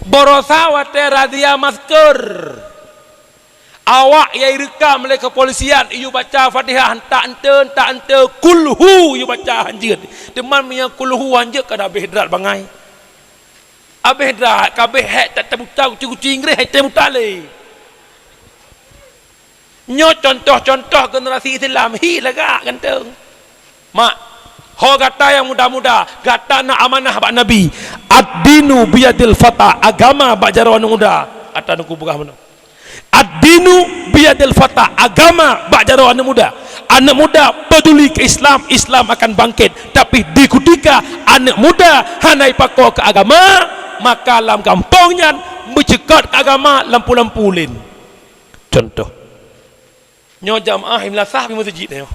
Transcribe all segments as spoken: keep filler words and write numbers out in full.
Baroesa watée razia masker, awak nyang ireukam lé keupolisian, iyue baca Fatihah, entak ente, entak ente, kulhu iyue baca hanjeuet. Teuma meunyoe kulhu hanjeuet, ka abéh drat bangai. Abéh drat, ka abéh hék, tak tabuta kuci-kuci Inggréh, hai tabuta lé. Nyoe contoh-contoh generasi Islam, hi lagak ganteng. Mak, ho gata nyang muda-muda, gata na amanah bak Nabi. Ad-dinu biyadil fata, agama bak jaroe aneuk muda. Ata nuku peugah meunoe. Ad-dinu biyadil fata, agama bak jaroe aneuk muda. Aneuk muda peduli ke Islam, Islam akan bangkit. Tapi di kutika aneuk muda hana ipakoe ke agama, maka lam gampông nyan meuceukat ke agama lampu-lampu lén. Contoh. Nyoe jamaah meulasah pi meuseujid nyoe.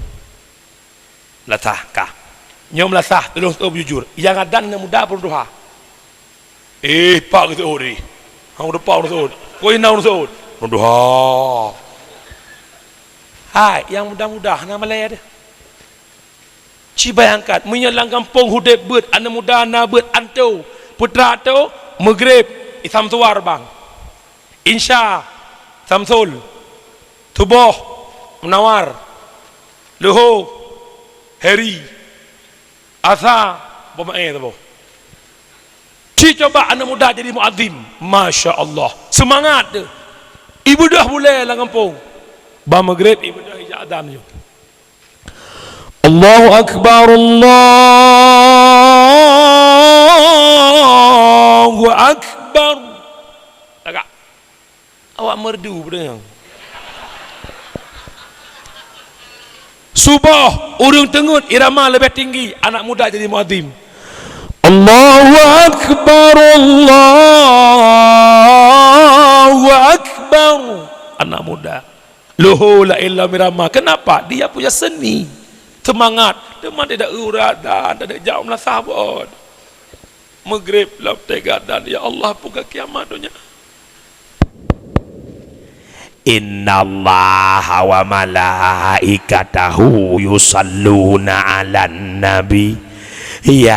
Meulasah kah. Nyoe meulasah, tulông seuôt beujujur. Nyang adan aneuk muda peureuduha. Eh, pak geuseuôt deh. Hang depan ureueng seuôt. Koi na ureueng seuôt. Peureuduha. Hai, nyang muda-muda hana malée deh. Ci bayangkan, meunyoe lam gampông udeb beuet, aneuk muda na beuet anto, putra anto, Maghrib, Samsuar bang. Insya, Samsul. Suboh, Munawar. Luho, Heri. Asa, Bomae saboh. Ci coba aneuk muda jadi muazzin. Masya Allah. Semangat tu. Ibeudôh bulée lam gampông. Bang Maghrib, ibeudôh ijak adan ju. Allahu Akbar, Allahu Akbar. Tagak. Awak merdu beudeueng. Suboh, ureueng teungeut irama leubeh tinggi, anak muda jadi muazzin. Allahu Akbar, Allahu Akbar. Anak muda. Luho laén lom irama. Kenapa? Dia punya seni. Semangat. Teuma tidak urat dan tidak jauh melasah buat. Maghrib lom teuga dan, ya Allah, peue ka kiamat donya. Innallaha wa malaikatahu yusalluna 'alan nabi. Ya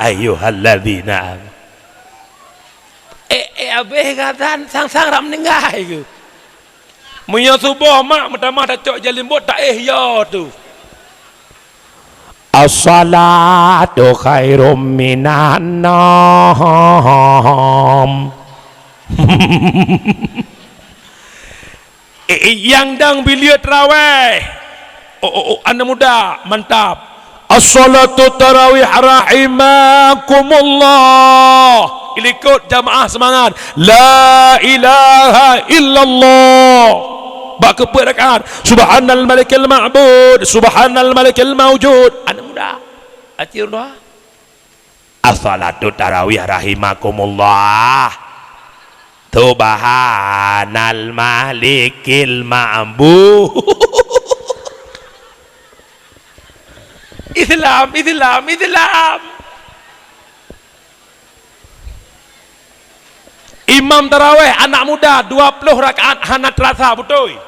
ayyuhalladzina am-, eh, eh, abéh gadan sang-sang ram ninggai ke? Meunyoe suboh mak meutamah tacok jalimbot taéh yo tu. As-salatu khairum minan naum. Eh, eh, nyang dang bilieu taraweh. Oh, oh, oh, aneuk muda, mantap. As-salatu tarawih rahimakumullah. Ilikot jamaah semangat. La ilaha illallah. Bak keupeuet rakaat. Subhanal malikil ma'bud. Subhanal malikil maujud. Aneuk muda. Acil doa. As-salatu tarawih rahimakumullah. Subhanal malikil ma'bud. Islam, Islam, Islam. Imam taraweh anak muda dua ploh rakaat hana terasa, beutôi.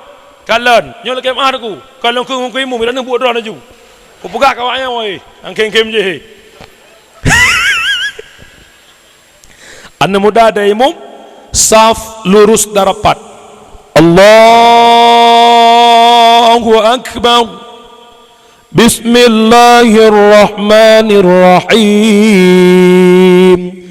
Kalon, nyoe lagèe meu'ah aku. Kalon keu ngon imum, ira neubuet droe laju. Kupeugah kawak nyan, woi, angkem-kem jih. Aneuk muda dan imum, saf lurus dan rapat. Allahu Akbar. Bismillahirrahmanirrahim.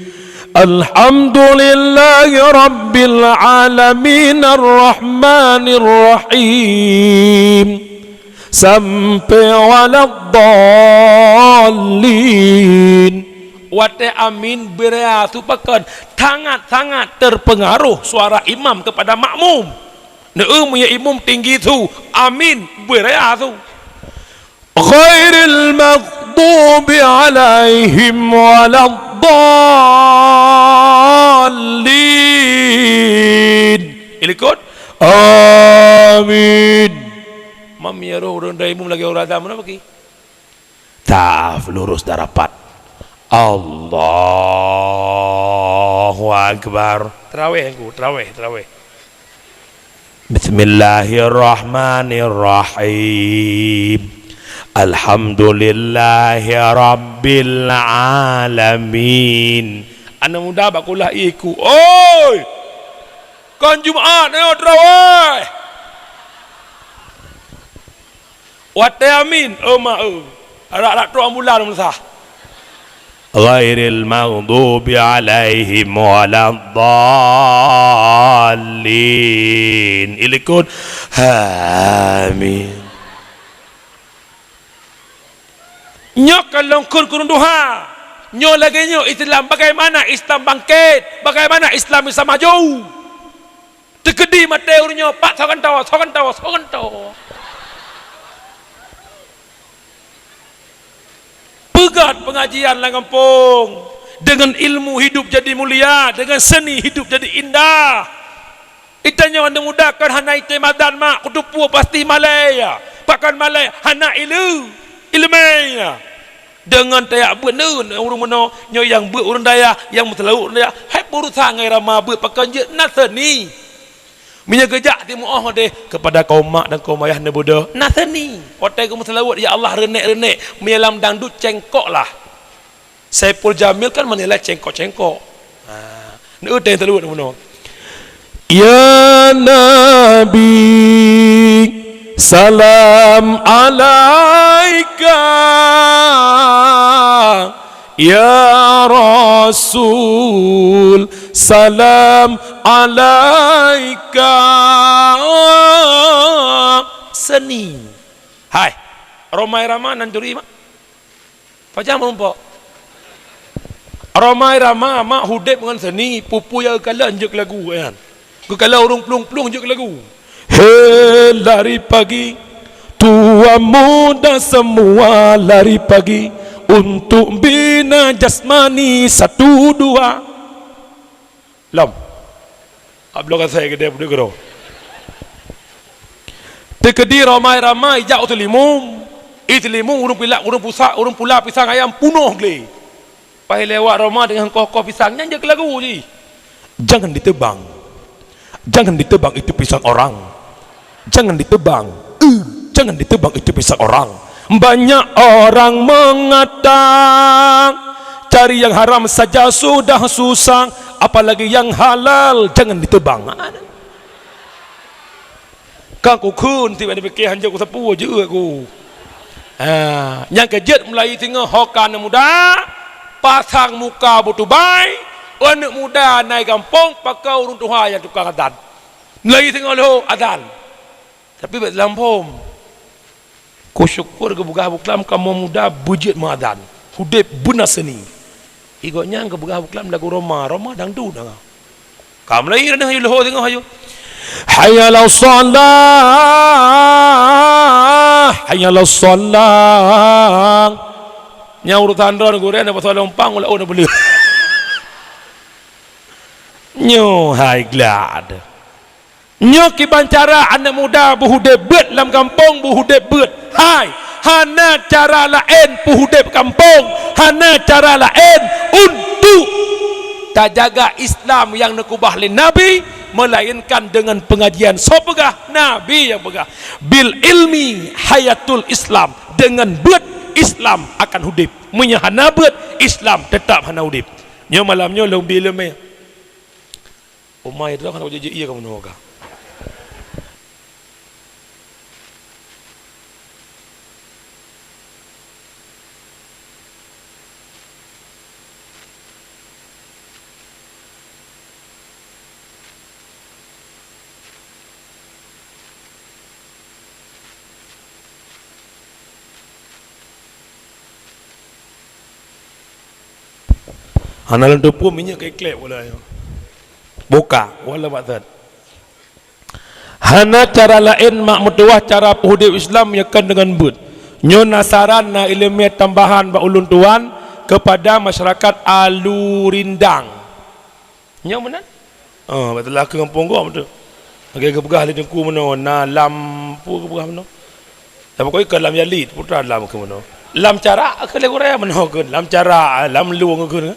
Alhamdulillahi rabbil alamin, arrahmanirrahim. Sampai waladdallin. Watèe amin beuraya supakon, sangat-sangat terpengaruh suara imam kepada makmum. Neu meunyoe imum tinggi su, amin beuraya su. Ghairil maghdubi alaihim waladdallin. Ilikot. Amin. Mam ya roh ureueng dai imum lagèe ureueng azan meunan bagi. Saf lurus dan rapat. Allahu Akbar. Taraweh aku, taraweh, taraweh. Bismillahirrahmanirrahim. Alhamdulillahi rabbil alamin. Aneuk muda bak kulah ié ku, "Oi! Kon Jumat nyoe, teurawai!" Watée amin, "Oh, mak, oh." Rak-rak trok ambulan meusah. "Ghairil maghdubi 'alaihim waladdallin." Ilikot, "Amin." Nyoe ka lôn kheun keu ureuëng tuha. Nyoe lagée nyoe Islam, bagaimana Islam bangkit? Bagaimana Islam bisa maju? Teukeudi maté ureuëng nyoe, pat soe gantoe, soe gantoe, soe gantoe. Peugét pengajian lam gampông, dengan ilmu hidup jadi mulia, dengan seni hidup jadi indah. Itanyoe aneuk muda kan hana item adan, mak, kuteupue pasti malée ya. Pakon malée, hana ileumé ya. Deungon tajak beuet neuen ureuëng meunoe, nyoe nyang beuet ureuëng dayah, nyang meuseulaweuet ureuëng dayah. Hai peurusan ngon rama beuet pakon jeuet na seni. Meunyoe geujak timu óh deh kepada kaum mak dan kaum ayah neubeudôh, na seni. Watée geumeuseulaweuet, "Ya Allah, reunek-reunek," meunyoe lam dangdut cengkok lah. Saipul Jamil kan meunilai cengkok-cengkok. Ha, neueu teng teuluet bunoe. Ya Nabi, salam alaika. Ya Rasul, salam alaika. Seni. Hai, Rhoma Irama nan turi, mak. Pajan meurumpok. Rhoma Irama, mak, udeb ngon seni, peue-peue nyang geukalon jeuet keu lagu, kan. Geukalon ureuëng plueng-plueng jeuet keu lagu. He lari pagi, tua muda semua lari pagi untuk bina jasmani satu dua. Lom. Abloe kasai keudeh peuduek keudroe. Teukeudi Rhoma Irama ijak u Teulimueng. I Teulimueng ureuëng pula, ureuëng pusa, ureuëng pula pisang ayam punoh glé. Paih lewat Rhoma deungon koh-koh pisang nyan jeuet keu lagu jih. Jangan ditebang. Jangan ditebang itu pisang orang. Jangan ditebang. Eh, jangan ditebang itu pisang orang. Banyak orang mengata, cari yang haram saja sudah susah, apalagi yang halal jangan ditebang. Kan kukheun tieb nibak pike hanjeuet kusapeue jeuet ku. Ha, nyang keujeuet mulai singoh ho ka aneuk muda, pasang muka beutubai, aneuk muda nai gampông pakon ureuëng tuha nyang tukang adan. Mulai singoh lheueh adan. Tapi bék teulamphom. Kusyukur geupeugah buklam kamoe muda beujeuet meuadan. Udeb beuna seni. Igoe nyan geupeugah buklam lagu Rhoma, Rhoma dangdut na. Ka mulai dah lheueh singoh ayu. Hayya 'alas shalah, hayya 'alas shalah. Nyang urusan droe gurée na pasal lompang ulah oh na beuleueh. Nyoe hai glad. Nyoe kiban cara aneuk muda beuhudeb beuet lam gampông, beuhudeb beuet. Hai, hana cara laén peuhudeb gampông, hana cara laén untuk tajaga Islam nyang neukeubah lé Nabi, meulainkan deungon peungajian. Soe peugah? Nabi nyang peugah, "Bil ilmi hayatul Islam." Deungon beuet Islam akan hudeb. Meunyoe hana beuet, Islam teutap hana udeb. Nyoe malam nyoe lôn bi leumé. Umai droe hana jijak ié kamoe nyoe ka. Hana lôn teupeu minyeuk keu iklek pula nyoe. Buka, wala maksud. Hana cara laén mak meutuwah cara peuhudép Islam nyang kon deungon beuet. Nyoe na saran na ileumèe tambahan bak ulôn tuan keupada masyarakat Alurindang. Nyoe meunan? Oh, beutôi lah keu gampông gob tu. Lagèe geupeugah lé Teungku meunoe, na lam, peue geupeugah meunoe? Lam pokok ikon lam Yalid, putra lam keu meunoe. Lam Carak keu lé gurèe meunoe keu, lam Carak, lam Lueng keu.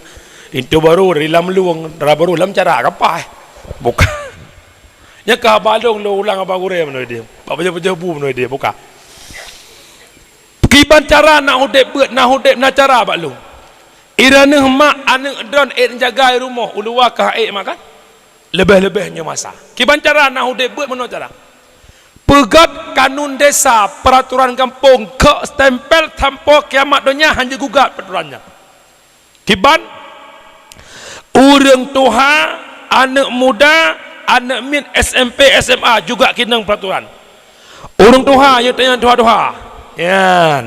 Pintoe Barô dari lam Lueng, Dara Barô lam Carak kapah. Bukan. Nyan ka haba lôn, lôn ulang haba gurèe meunoe di. Bak pajoh-pajoh bu meunoe di, bukan. Kiban cara na udép beuet, na udép na cara bak lôn. Iroh neuh mak aneuk droen ék jaga i rumoh, u luwa ka ék mak kan? Leubeh-leubeh nyoe masa. Kiban cara na udeb beuet meunoe cara. Peugöt kanun desa, peuraturan gampông, kheuk stempel sampoe kiamat donya hana jigugat peuraturan nyan. Kiban ureuëng tuha, aneuk muda, aneuk miet S M P, S M A juga keunong peuraturan. Ureuëng tuha, nyang tanya tuha-tuha. Nyan.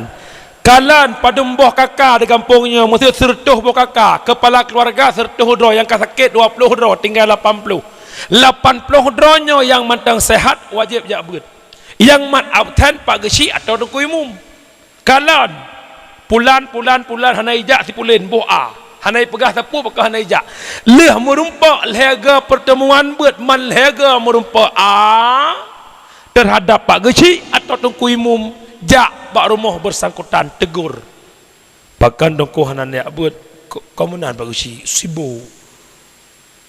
Kalon padum boh kaka di gampông nyoe, meusti seureutôh boh kaka, kepala keluarga seureutôh droe, nyang ka sakét dua ploh droe, tinggai lapan ploh. Lapan ploh droe nyoe nyang mantong sehat wajéb jak beuet. Nyang mat absen Pak Geuchik atau Teungku Imum. Kalon pulan, pulan, pulan hana ijak sipulen boh A, hana ipeugah sapeue pakon hana ijak. Lheueh meurumpok lhée goe pertemuan beuet, man lhée goe meurumpok A, terhadap Pak Geuchik atau Teungku Imum, jak bak rumoh bersangkutan, tegur. Pakon Teungku hana neujak beuet? Ko-, ka meunan Pak Geuchik, sibok.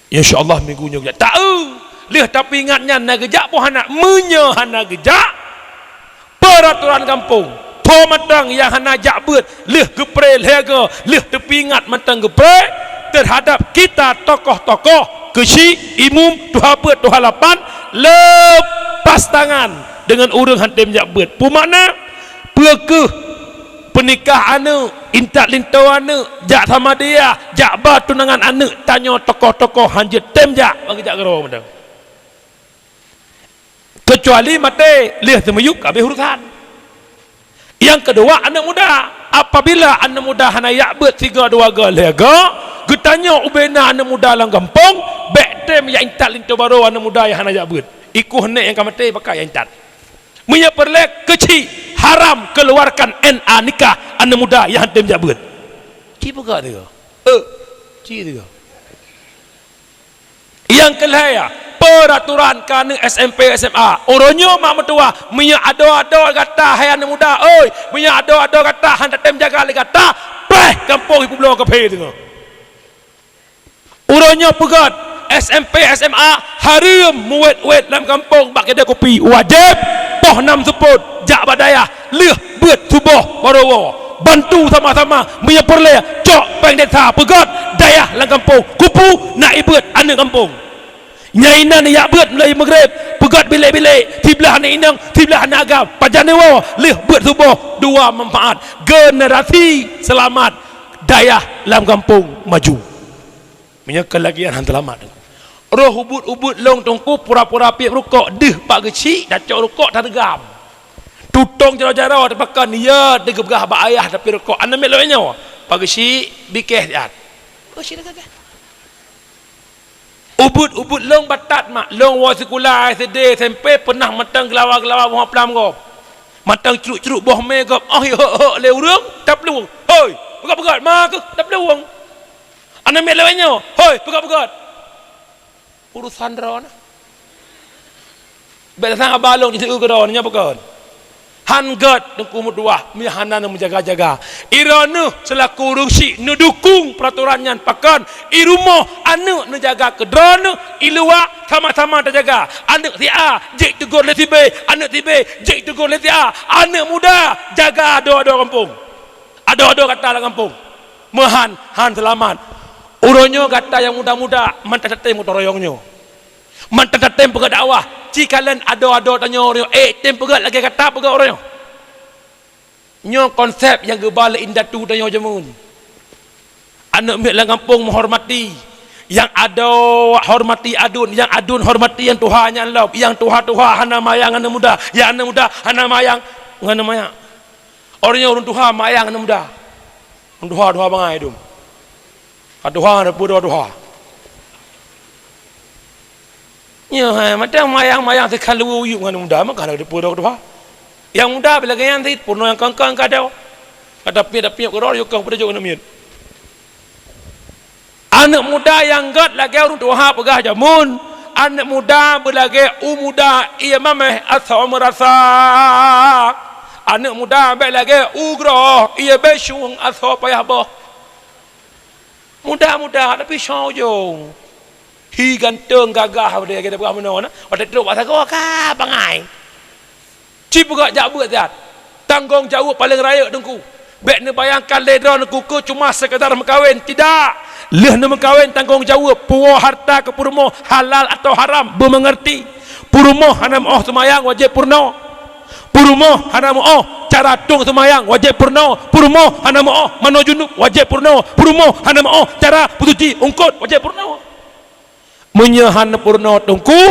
Insya Allah minggu nyoe geujak. Taeu, lheueh tapeuingat nyan na geujak boh aneuk. Meunyoe hana geujak, peuraturan gampông, po mantong nyang hana jak beuet, lheueh geupreh lhée goe, lheueh teupeuingat mantong geupreh terhadap kita tokoh-tokoh, Geuchik, Imum, tuha beuet, tuha lapan, lepas tangan deungon ureuëng han tem jak beuet. Peue makna? Peue keuh peunikah aneuk, intat linto aneuk, jak samadiyah, jak ba tunangan aneuk, tanyoe tokoh-tokoh han jeuet tem jak, bang jak keudroe mantong. Keucuali maté, lheueh seumiyueb ka habéh urusan. Nyang keudua, aneuk muda. Apabila aneuk muda hana jak beuet sigoe dua goe lhée goe, geutanyoe ubena aneuk muda lam gampông, bék tem jak intat linto barô aneuk muda nyang hana jak beuet. Ikôh nék nyang ka maté, pakat jak intat. Meunyoe peureulée, keuchik, haram keuluarkan N A nikah aneuk muda nyang han tem jak beuet. Ci peugah teuga? Eh, ci teuga. Nyang keulhée, peuraturan keu aneuk S M P, S M A. Uroe nyoe mak meutuwah, meunyoe adoe-adoe gata hai aneuk muda, oi, meunyoe adoe-adoe gata han tatem jaga lé gata, preh gampông ipeubloe keu phé teungoh. Uroe nyoe peugét, S M P, S M A hareuem meuwét-wét lam gampông bak keudè kupi. Wajéb poh nam seupôt jak bak dayah, lheueh beuet suboh baroe woe. Bantu sama-sama, meunyoe peureulée cok péng desa peugét dayah lam gampông. Keupeue na ibeuet aneuk gampông. Nyang inan jak beuet mulai meugréb, peugét bilék-bilék, siblah aneuk inong, siblah aneuk agam. Pajan iwoe, lheueh beuet suboh, dua manfaat. Generasi seulamat, dayah lam gampông maju. Meunyoe keulagian han teulamat. Roh ubit-ubit lôn teungku pura-pura piep rukok deuh Pak Geuchik tacok rukok tadeugam. Tutong jaroe-jaroe tapakon ya teugeubah bak ayah tapi rukok. Aneuk miet lôn nyoe, Pak Geuchik bikeh siat. Pak Geuchik dah gagah. Ubit-ubit lôn batat mak, lôn woe sikula S D S M P peunah mantong geulawa-geulawa bunga plam gob. Mantong cruk-cruk boh mé gob, oh hok-hok lé ureuëng, taplueng. Hoi, peugét-peugét ma keuh, taplueng. Aneuk miet lawét nyoe, hoi, peugét-peugét. Urusan droeneuh. Bék sang aba lôn jiseu keudroe nyoe peugét. Han gét teungku meutuwah, meuhana neumeujaga-jaga. Iroe neuh seulaku ureuëng syik neudukung peuraturan nyan pakon i rumoh aneuk neujaga keudroe neuh, i luwa sama-sama tajaga. Aneuk si A jeuet teugor lé si B, aneuk si B jeuet teugor lé si A. Aneuk muda jaga adoe-adoe gampông. Adoe-adoe gata lam gampông. Meuhan han seulamat. Uroe nyoe gata nyang muda-muda mantong tatem gotong royong nyoe. Mantong tatem peugét dakwah. Ci kalon adoe-adoe tanyoe uroe nyoe. Eh, tem peugét lagée gata peugét uroe nyoe. Nyoe konsep nyang geuba lé indatu tanyoe jameun. Aneuk miet lam gampông meuhormati. Nyang adoe hormati aduen, nyang aduen hormati nyang tuha nyan lom. Nyang tuha-tuha hana mayang aneuk muda, nyang aneuk muda hana mayang ngon aneuk mayang. Uroe nyoe ureuëng tuha mayang aneuk muda. Ureuëng tuha, tuha bangai dum. Ka tuha na peue droe tuha. Nyoe hai mantong mayang-mayang teuka luweue uyueb ngon muda meuka lagée peue droe tuha. Nyang muda bila geuyan sit peunoh nyang kong-kong ka dong. Ka tapiep-tapiep keudroe yue kong peudeuh jok aneuk miet. Aneuk muda nyang gét lagée ureuëng tuha peugah jameun. Aneuk muda beulagée u muda ié mameh asoe meurasa. Aneuk muda bék lagée u groh ié bésueng asoe payah boh. Muda-muda tapi soe ujong. Hi ganteng gagah udeb kita peugah meunoe na. Watée trok bak sagoe ka bangai. Ci peugah jak beuet siat. Tanggong jaweueb paleng rayeuk teungku. Bék neubayangkan lé droe neukukeue cuma sekadar meukawen, tidak. Lheueh neumeukawen tanggong jaweueb, puwoe hareuta keu peurumoh, halal atawa haram, beumeungeurti. Peurumoh hana meu'oh seumayang, wajéb peurunoe. Peurumoh hana meu'oh cara tueng seumayang, wajéb peurunoe. Peurumoh hana meu'oh manoe junub, wajéb peurunoe. Peurumoh hana meu'oh cara peusuci ungkot, wajéb peurunoe. Meunyoe hana peurunoe teungku,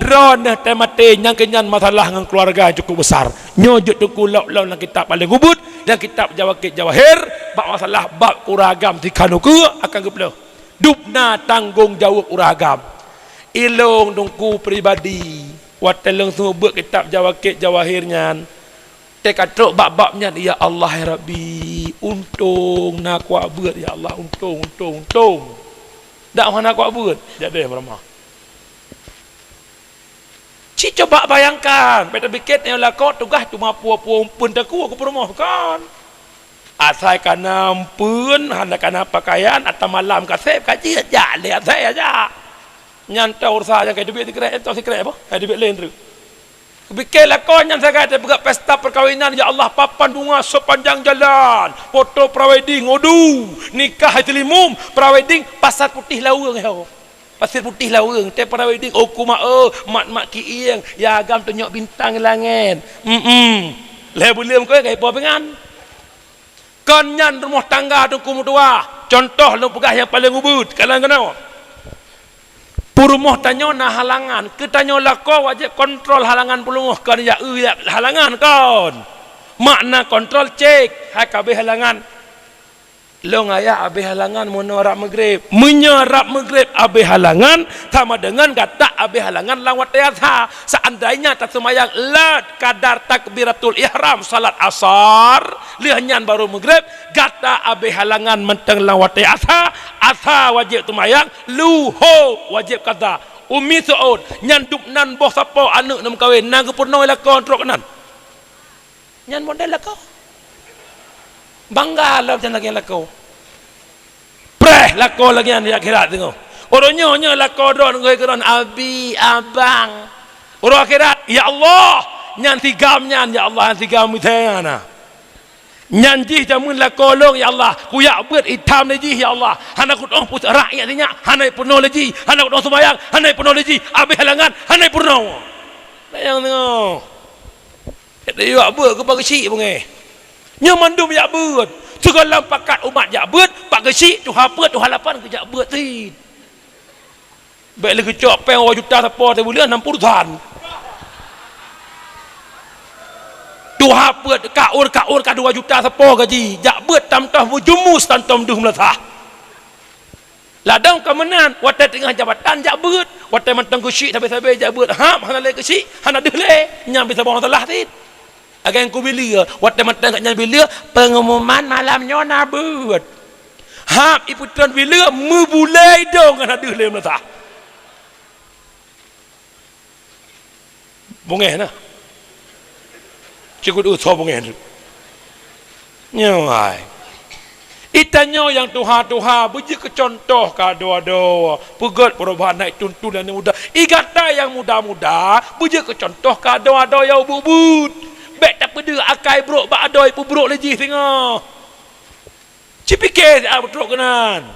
droeneuh teumaté, nyang keu nyan masalah ngon keuluwarga nyang cukup besar. Nyoe jeuet teungku lom-lom lam kitab paleng ubit, lam kitab Jawakét Jawahir, bak masalah bab ureueng agam sikhan ukeue akan geupeuleueh. Dubna tanggong jaweueb ureueng agam. Ilôn teungku pribadi, watée lôn seumeubeuet kitab Jawakét Jawahir nyan, teuka trok bab-bab nyan, "Ya Allah, ya Rabbi, untông na kuak beuet, ya Allah, untông, untông, untông." Dak hana kuak beuet, jak deh meureumoh. Ci coba bayangkan, bék tapike nyoe lakoe tugaih cuma puwoe-puwoe umpeuen takue keu peurumoh, kon. Asai kana umpeuen, hana kana pakaian, atau malam ka sép, ka jeuet jak lé asai jak. Nyan teuh urusan nyang ka teubiet sikrek, teuh sikrek apa? Ka teubiet lé treuk. Pike lakoe nyan sagai teupeugah pesta perkawinan, ya Allah, papan bunga sepanjang jalan, foto prawedding, udu, nikah, teulimum, prawedding, pasar putih laweueng, ho. Pasir putih laweueng, teuh prawedding, oh, ku ma, oh, mat-mat kieng, ya agam tunyok bintang langét. Mm-mm. Lhée buleuen keu kai po pingan. Kon nyan rumoh tangga teungku meutuwah. Contoh lôn peugah nyang paleng ubit, kalon keunoe. Peurumoh tanyoe na halangan, keu tanyoe lakoe wajéb kontrol halangan peurumoh, kon jak eu jak halangan kon. Makna kontrol, cék, hai ka abéh halangan. Lôn ayah abéh halangan meunoe rab meugreb. Meunyoe rab meugreb abéh halangan, sama deungon gata abéh halangan lam watée asha. Seandainya taseumayang lheueh kadar takbiratul ihram salat asar, lheueh nyan barô meugreb, gata abéh halangan mantong lam watée asha, asha wajéb teumayang, luho wajéb kada. Umi Su'ud, nyan dubnan boh sapo aneuëk neumeukawen, na geupeurunoe lakoe trok nan. Nyan model lakoe. Bangga lom nyan lagée lakoe. Preh lakoe lagée nyan di akhirat teungoh. Uroe nyoe, nyoe lakoe droe ngon droe, abi, abang. Uroe akhirat, ya Allah, nyan sigam nyan, ya Allah, nyan sigam misée na. Nyan jih jameun lakoe lôn, ya Allah, kuyak beuet itam lé jih, ya Allah. Hana kutu'oh pus rakyat sinyak, hana peurunoe lé jih, hana kutu'oh seumayang, hana peurunoe lé jih, abéh halangan, hana peurunoe. Sayang teungoh. Jadi yak beuet keu Pak Geuchik beungéh. Nyoe mandum yak beuet. Sigohlom pakat umat jak beuet, Pak Geuchik, tuha peuet, tuha lapan keu jak beuet cit. Bék lé geucok péng dua juta sapo teuh buleuen, nam puluh that. Tuha peuet, kaur-kaur ka dua juta sapo gaji, jak beuet tam toh meujumus tantom deuh meulasah. Ladôm ka meunan, watée teungoh jabatan jak beuet, watée mantong geuchik sabe-sabe jak beuet, hab hana lé geuchik, hana deuh lé, nyan bisa boh masalah cit. Agam kubileue, watée mantong gobnyan bileue, peungumuman malam nyoe na beuet. Hab ipeutreun bileue, meubulée idong hana deuh lé meulasah. Beungéh na. Cikot eu soe beungéh tu. Nyoe hai. Itanyoe nyang tuha-tuha beujeuet keu cuntoh keu adoe-adoe, peugét perubahan na ituntu nyang muda. I gata nyang muda-muda beujeuet keu cuntoh keu adoe-adoe nyang ubit-ubit. Bék tapeudeuh akai brok bak adoe peubrok lé jih singoh. Cipike siat beutrok keunan.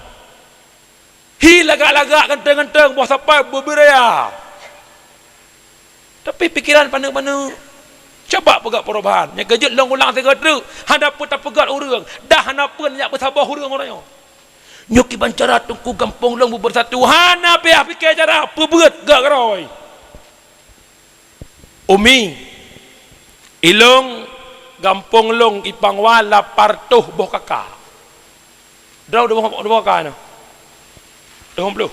Hi lagak-lagak ganteng-ganteng boh sapai beubiraya. Tapi pikeran paneuk-paneuk. Coba peugah perubahan. Nyang keujeuet lôn ulang sigoe treuk, hana peue tapeugét ureuëng, dah hana peue nyang beusaboh ureuëng uroe nyoe. Nyoe kiban cara teungku gampông lôn beubersatu, hana piah pike cara peubeuet gak keurôi. Umi, ilong gampông lôn ipangwa lapan reutôh boh kaka. Droe dua boh, dua boh kaka nyoe. Dua boh ploh.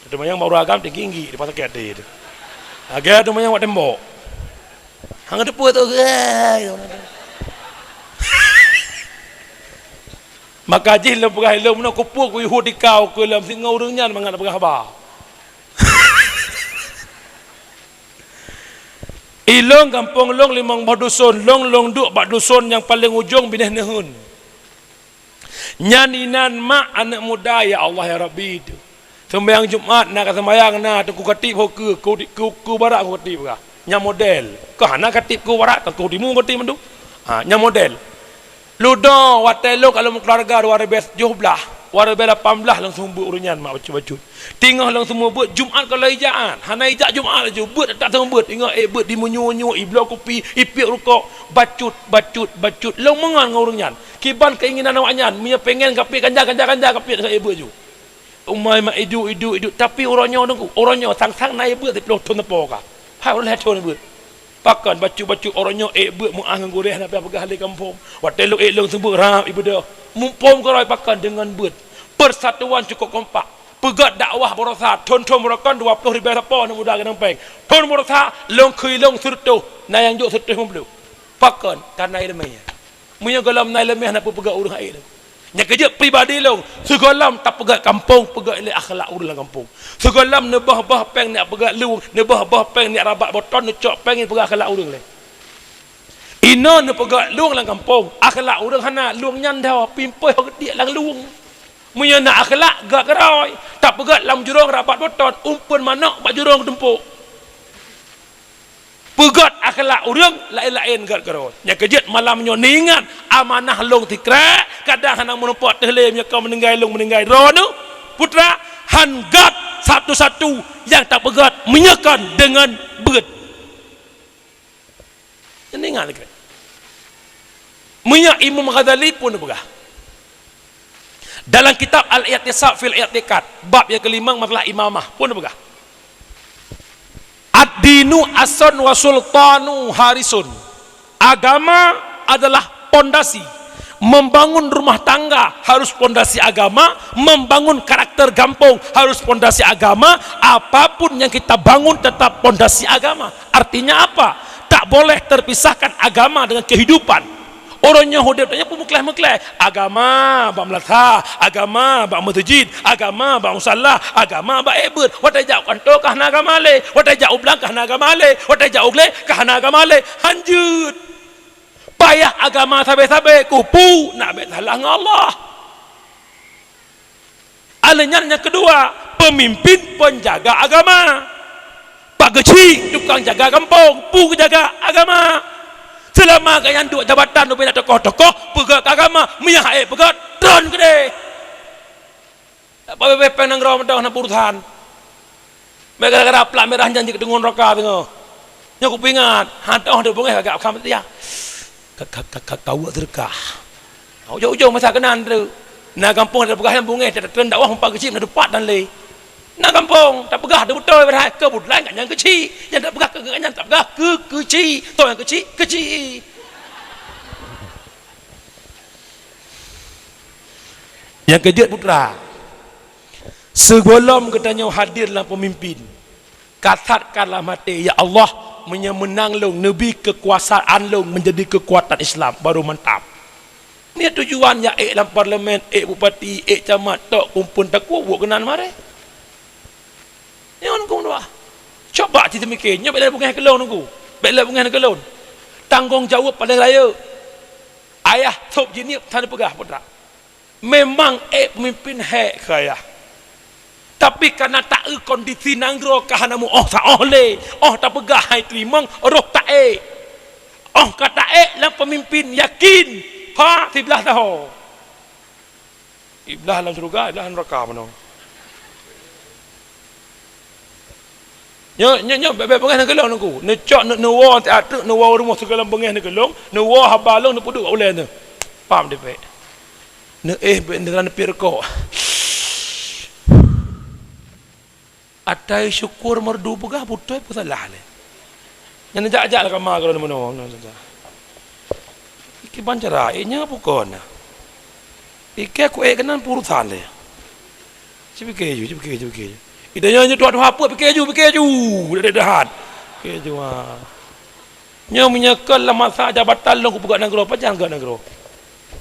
Teuma nyang bak ureuëng agam tinggi-tinggi di pasakét tadi tu. Lagée teuma nyang bak tembok. Hang teupeue tu, gai. Maka jih lôn peugah ilong meunoe, kupeue kuyue tika ukeue lom singoh ureuëng nyan mangat peugah haba. Ilong gampông lôn limong boh duson, lôn, lôn duek bak duson nyang paleng ujong binéh neuheun. Nyan inan mak aneuëk muda, ya Allah, ya Rabbi tu. Seumayang Jumat na ka seumayang na teungku katib ho keue, keue, keue, keue barat keue katib ka. Nyan model. Ka hana katib keue barat, ka keue timu katib mandum. Ha, nyan model. Ludoe watée lôn ka lôn meukeuluwarga dua ribée tujoh blaih, dua ribée lapan blaih lôn seumeubeuet ureuëng nyan mak bacut-bacut. Teungoh lôn seumeubeuet Jumat ka lôn ijak, hana ijak Jumat laju, beuet that seumeubeuet. Ingat ék beuet di meunyoe-nyoe, ibloe kupi, ipiep rukok, bacut, bacut, bacut. Lôn meungon ngon ureuëng nyan. Kiban keinginan awak nyan, meunyoe pengen kapiep ganja, ganja, ganja kapiep ngon ék beuet ju. Umai mak iduek, iduek, iduek, tapi uroe nyoe nunggu, uroe nyoe sang-sang na ék beuet siplôh thon teupô ka. Hai uroe lhée thon beuet. Pakon bacut-bacut uroe nyoe ék beuet meuáh ngon gurée na payah peugah lé gampông. Watée lôn ék lôn seumeubeuet rab ibeudôh. Muphom keurôi pakon deungon beuet. Persatuan cukup kompak. Peugét dakwah baroesa thon-thon meurokon dua ploh ribée sapo aneuk muda keunong péng. Thon baroesa lôn kheun lôn seureutôh, na nyang jok seureutôh limong ploh. Pakon? Kareuna ileumé. Meunyoe gohlom na ileumé hana peue peugét ureuëng hai lôn. Nyang keujeuet pribadi lôn, sigohlom tapeugét gampông peugét lé akhlak ureuëng lam gampông. Sigohlom neuboh-boh péng neuk peugét lueng, neuboh-boh péng neuk rabat beuton, neucok péng nyan peugét akhlak ureuëng lé. Inoe neupeugét lueng lam gampông, akhlak ureuëng hana, lueng nyan dhoe pimpôi ho geudiek lam lueng. Meunyoe na akhlak gét keurôi, tapeugét lam jurông rabat beuton, umpeuen manök bak jurông geutumpôk. Peugét akhlak ureuëng laén-laén gét keurôi. Nyang keujeuet malam nyoe neuingat amanah lôn sikrek, kadang hana meurumpok teuh lé meunyoe ka meuninggai lôn meuninggai droeneuh. Putra, han gét satu-satu nyang tapeugét meunyoe kon deungon beuet. Nyan ingat lagée. Meunyoe Imam Ghazali pun peugah. Dalam kitab Al-I'tisam fil I'tiqad, bab nyang keulima masalah imamah, pun peugah. Ad-dinu ason wa sultanu harisun. Agama adalah pondasi. Membangun rumah tangga harus pondasi agama, membangun karakter gampông harus pondasi agama, apapun yang kita bangun tetap pondasi agama. Artinya apa? Tak boleh terpisahkan agama dengan kehidupan. Ureuëng nyang udeb tanyoe pun meukleh-meukleh. Agama bak meulasah, agama bak meuseujid, agama bak musala, agama bak ék beuet. Watée jak u kantô ka hana agama lé, watée jak u blang ka hana agama lé, watée jak u glé ka hana agama lé. Hanjeuet. Payah agama sabe-sabe, kupu nak bék salah ngon Allah. Aleuh nyan nyang keudua, peumimpin penjaga agama. Pak Geuchik tukang jaga gampông, peue geujaga agama. Seulama gobnyan duek jabatan ubena tokoh-tokoh, peugét keu agama, meunyoe han ék peugét, tron keudeh. Tak payah péng nanggroe meudoh na urusan. Meuh gara-gara plat mirah nyan jeuet keu teungoh neuraka teungoh. Nyoe kupeuingat, han toh teubeungéh agak kham setia. Ka, ka, ka, ka, ka weuek seudeukah. Ujong-ujong masa keunan tu. Na gampông tapeugah nyang beungéh, ta-, ta-, dakwah meupat geuchik na teupat dan lé. Na gampông tapeugah teuh beutôi, padahai keubeutulan gobnyan geuchik. Nyang tapeugah keu gobnyan tapeugah keu geuchik. Toh nyang geuchik, geuchik. Nyang keujeuet putra, sigohlom geutanyoe hadir lam peumimpin, kasatkan lam até, "Ya Allah, meunyoe meunang lôn, neubi keukuasaan lôn meunjadi keukuatan Islam, barô mantap." Nyan tujuan jak ék lam parlemen, ék bupati, ék camat, tok, kumpon takue buet keunan mareh. Nyan keu doa. Coba cit teumike, nyoe bék lé beungéh keu lôn nunggu. Bék lé beungéh keu lôn. Tanggong jaweueb paleng rayeuk. Ayah sôb jinieb tan peugah putra. Memang ék peumimpin hék keu ayah. Tapi kana taeu kondisi nanggroe ka hana meu óh saóh lé, óh tapeugah hai teurimong, roh taék. Óh ka taék lam peumimpin yakin, ha siblah saho. Iblah lam syeuruga, iblah lam neuraka meunoe. Nyoe, nyoe, nyoe, bék, bék beungéh neukeulong nunggu. Neucok, neu-, neuwoe, neuwoe rumoh sigohlom beungéh neukeulong, neuwoe haba lôn neupeuduek bak ulée nyoe. Pam dipék. Neuéh bék neutelan neupie rukok. Atai syukur meureudu peugah beutôi peusalah lé. Nyan jak-jak lah kama keudroe meunoe. Kiban cara, eh, nyan bukon na. Pike ku ék keunan peurusan lé. Cipike ju, cipike ju, cipike ju. Ida nyoe tuha-tuha peuet pike ju, pike ju. Dah, dah, dah. Pike ju, ah. Nyoe meunyoe kon lam masa jabatan lôn kupeugah nanggroe, pajan gét nanggroe.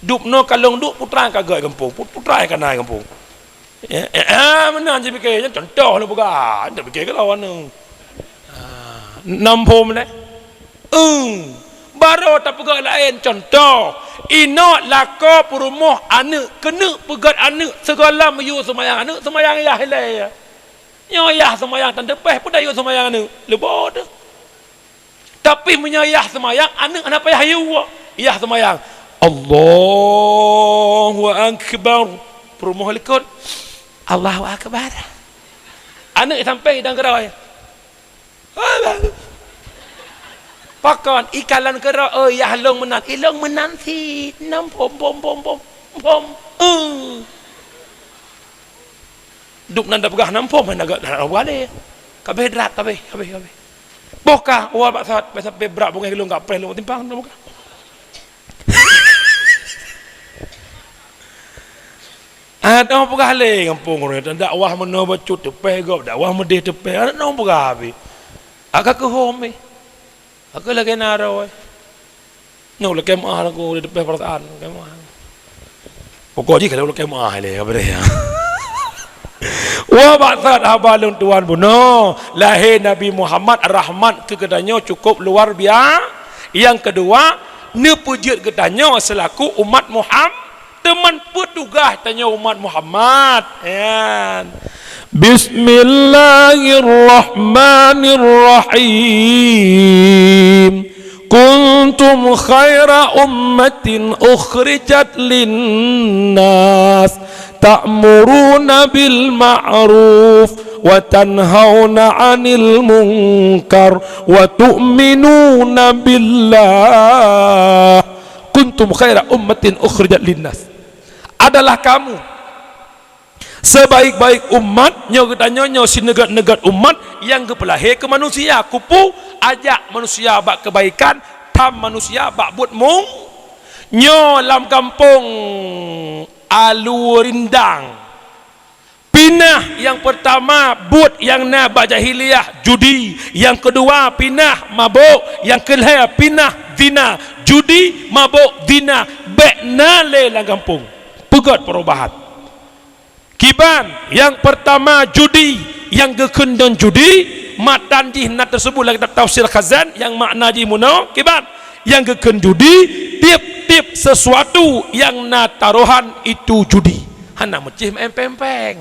Dubnoe ka lôn duek putra ka gét gampông, put-, putra ka na gampông. Eh, eh, eh, meunan jipike, nyan contoh lôn peugah, ndak pike keulawan nyoe. Ah, nam phom lé. Eung, barô tapeugah laén contoh. Inok lakoe peurumoh aneuk, keuneuk peugét aneuk, sigohlom yue seumayang aneuk, seumayang yah ilée. Nyoe yah seumayang tan teupeh, peue dah yue seumayang aneuk, leubo teuh. Tapi meunyoe yah seumayang, aneuk hana payah yue, yah seumayang. Allahu Akbar. Peurumoh likot, Allahu Akbar. Aneuk sampai idang keudroe. Pakon, ikalon keudroe, "Oh, yah lôn meunan." "Ilôn meunan cit, nam phom, phom, phom, phom, phom." Eh. Dub nan da peugah nam phom, hana ga-, hana peugah lé. Kabeh drat, kabeh, kabeh, kabeh. Boh ka, wa bak saat, bak saat brat bungéh lôn gak preh lôn timpang, lôn buka. Adoh peugah lé gampông ureueng, dakwah meunoe bacut teupeh gob, dakwah meudeh teupeh, adoh peugah habéh. Aka keuhom eh. Aka lagèe na roe. Nyoe lakèe meu'ah lagu di teupeh perasaan, lakèe meu'ah. Pokok jih kalau lakèe meu'ah lé, ka beureh ya. Wa bak saat haba lôn tuan bunoe, lahé Nabi Muhammad rahmat keu geutanyoe cukup luar bia-, Nyang keudua, neupeujeuet geutanyoe seulaku umat Muham-, teuma peue tugaih tanyoe umat Muhammad. Nyan. Bismillahirrahmanirrahim. Kuntum khaira ummatin ukhrijat linnas, ta'muruna bil ma'ruf wa tanhauna 'anil munkar wa tu'minuna billah. Kuntum khaira ummatin ukhrijat linnas. Adalah kamu sebaik-baik umat, nyoe geutanyoe nyoe sineugét-neugét umat nyang geupeulahé keu manusia. Kupeue? Ajak manusia bak keubaikan, tham manusia bak buet mung-, nyoe lam gampông Alu Rindang. Pinah nyang peurtama buet nyang na bak jahiliyah, judi. Nyang keudua pinah mabök, nyang keulhèe pinah zina. Judi, mabök, zina, bèk na lé lam gampông. Peugöt peurubahan. Kiban, nyang peurtama judi, nyang geukheun deungon judi, matan jih na teuseubut lam kitab Tafsir Khazan, nyang makna jih meunoe, kiban, nyang geukheun judi, tiep-tiep sesuatu nyang na tarohan itu judi. Hana meucih meu'en péng-péng.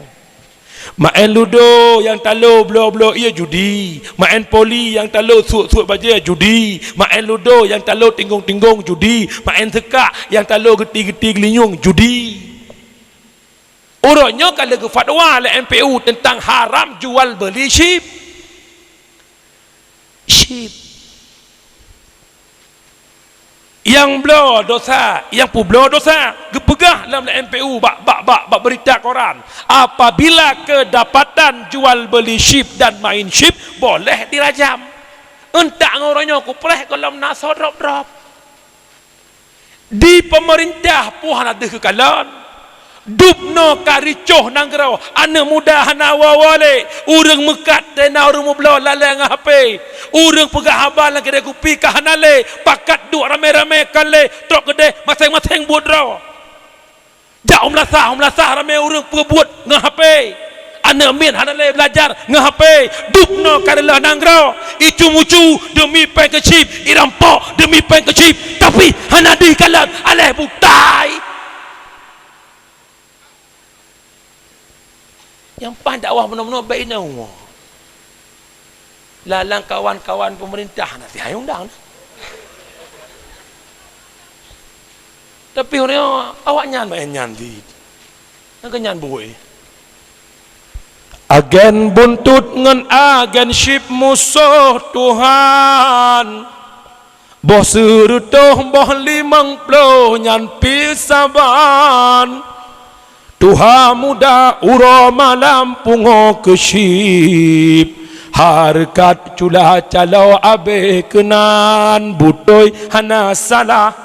Meu'en ludo nyang talo bloe-bloe ié judi, meu'en poli nyang talo suet-suet bajèe judi, meu'en ludo nyang talo tinggong-tinggong judi, meu'en seukak nyang talo geuti-geuti geulinyueng judi. Uroe nyoe ka lheueh geufatwa lé M P U teuntang haram jual beuli chip. Chip. Nyang bloe dosa, nyang peubloe dosa, geupeugah lam M P U bak, bak, bak, bak beurita koran, apabila kedapatan jual beli chip dan main chip, boleh dirajam. Euntak ngon uroe nyoe kupreh gohlom na soe drop-drop. Di peumeurintah peue hana deuh keukalon. Dubnoe ka ricoh nanggroe, aneuk muda hana woe-woe lé. Ureueng meukat teuh na ureueng meubloe lalée ngon H P. Ureueng peugah haba lam keudè kupi ka hana lé. Pakat duek ramé-ramé kon lé, trok keudè maséng-maséng buet droe. Jak u meulasah, u meulasah ramé ureueng peubuet ngon H P. Aneuk miet hana lé beulajar ngon H P. Dubnoe ka reuloh nanggroe, icu-mucu deumi péng keu chip, irampok deumi péng keu chip. Tapi hana deuh kalon, aléh butai. Nyang paih dakwah bunoe-bunoe bèk inong. Lalang kawan-kawan peumeurintah na sihai undang na. Tapi uroe nyoe awaknyan meu'en nyan di. Nyang keunyan buet. Agen buntut ngon agen chip musoh Tuhan. Boh sireutôh boh limong ploh nyan pih saban. Tuha muda uroe malam pungoe keu chip. Hareukat cula calo abéh keunan. Beutôi hana salah.